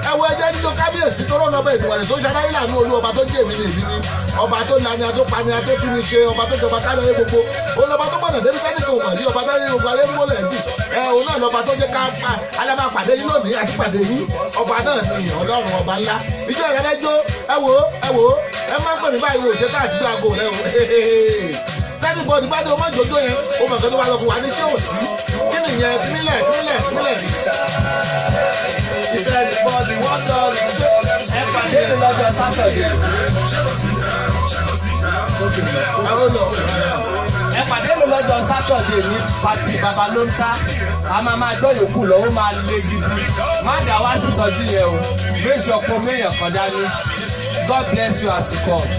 Ẹ wo, ẹjẹ́ níjó kábíyèsí tó rọ̀nà ọba ìdùnnú tó ṣaláyé lànà olú ọba tó jẹ́ èmi ní èmi ní ọba tó lani ató pani ató tún ní ṣe, ọba tó jọba kálọ̀ ayé gbogbo, òun lọba tó mọ̀nà débi sẹ́ni kò mọ̀ ní ọba tó yẹ gbogbo ayé mọ́lẹ̀ jù ẹ, òun náà lọba tó jẹ́ ká alábà pàdé yín lónìí àti pàdé yín. Ọba náà ni Ọlọ́run ọba ńlá. Ìjọ ìrẹ́lẹ́jọ́, ẹ wò ó, ẹ wò ó, ẹ má pè mí báyìí wò ṣe káàkiri aago rẹ o. Tẹ́nibọ̀dì bá dé o má jòjó yẹn o mọ̀ kí ló wá lọ fún wa ní ṣé ò sí kí nìyẹn? Fílẹ̀, fílẹ̀, fílẹ̀. Ìfẹ́ wọ́n dọ̀. Ẹ pàdé mi lọ́jọ́ Saturday. Àwọn lọ. Ẹ pàdé mi lọ́jọ́ Saturday ní party Babalóńtà. A máa máa gbọ́ yòókù lọ́wọ́, máa lé gidi. Má dá wá sí ìsọjí yẹn o. Make sure kó méèyàn kan dání. God bless you as you come.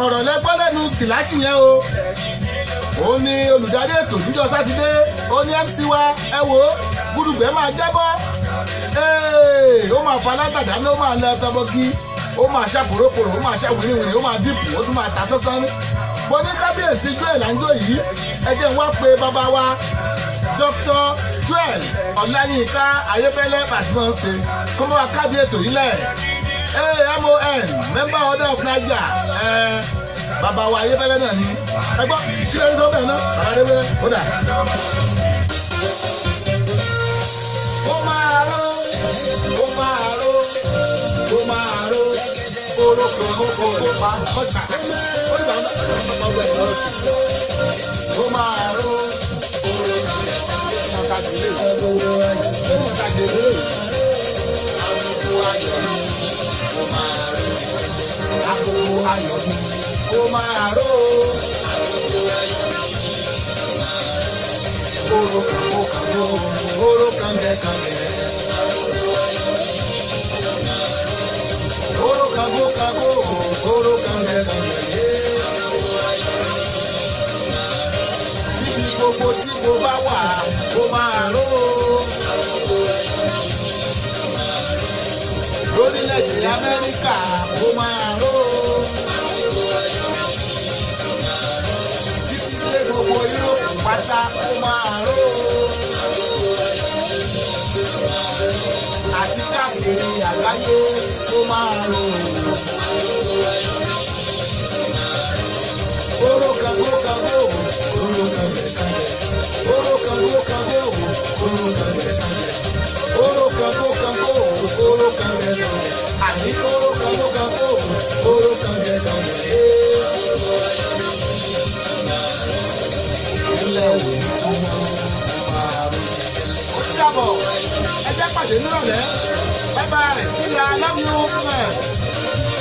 Ọ̀rọ̀ lẹ́gbọ́n lẹ́nu Skìláṣì yẹn o. Ó ní olùdarí ètò níjọ́ Sátidé, ó ní MC wa. Ẹ wo, gbúdúgbẹ́ máa jábọ́. Ee, ó máa fa alágbàdá ní, ó máa lọ tọbọgí, ó máa ṣá pòrópòrò, ó máa ṣá wìrìwìrì, ó máa dìpù, ó tún máa ta sánsán. Mo ní kábíyèsí Joel Anjo yìí, ẹ jẹ́ n wá pé bàbá wa Dr. Joel Ọláyínká Ayébẹ́lẹ́ pàṣẹ ṣe kó mọ́ wa káàdì ètò yìí lẹ̀. AMON, member Order of Niger, ẹ bàbá wa Ayébẹ́lẹ́ náà ni. Ẹ gbọ́ kí lóun tó bẹ̀ náà, bàbá Ayébẹ́lẹ́ ó dà. Ó máa ró, ó máa ró, oró kan ó kó kó pa ọjà. Ó gbà ó máa ró, oró kan ó. Àkókò ayọ̀ mi, ó máa ró. Àkókò ayọ̀ mi, ó máa ró. Oró kan ó kan ó, oró kan gẹ̀ kan gẹ̀. Oró kan ó kan ó, oró kan gẹ̀ kan gẹ̀. Níbi gbogbo tí mo bá wà, ó máa ró. Lórílẹ̀-èdè Amẹ́ríkà, ó máa ró. Títí dé gbogbo Yúróòpù pátá, ó máa ró. Àti káàkiri àgbáyé, ó máa ró. Oró kan gbó kan gbó, oró kan gẹ̀ kan gẹ̀. Oró kan gbó kan gbó, oró kan gẹ̀ kan gẹ̀. Oró kan gbó kan gbó, oró kan gẹ̀ kan gẹ̀. Àní oró kan gbó kan gbó, oró kan gẹ̀ kan gẹ̀. Ilé òní kú mọ́, ó máa ró. Ó dàbọ̀, ẹ jẹ́ pàdé nírọ̀lẹ́. Bye bye, see ya, love you.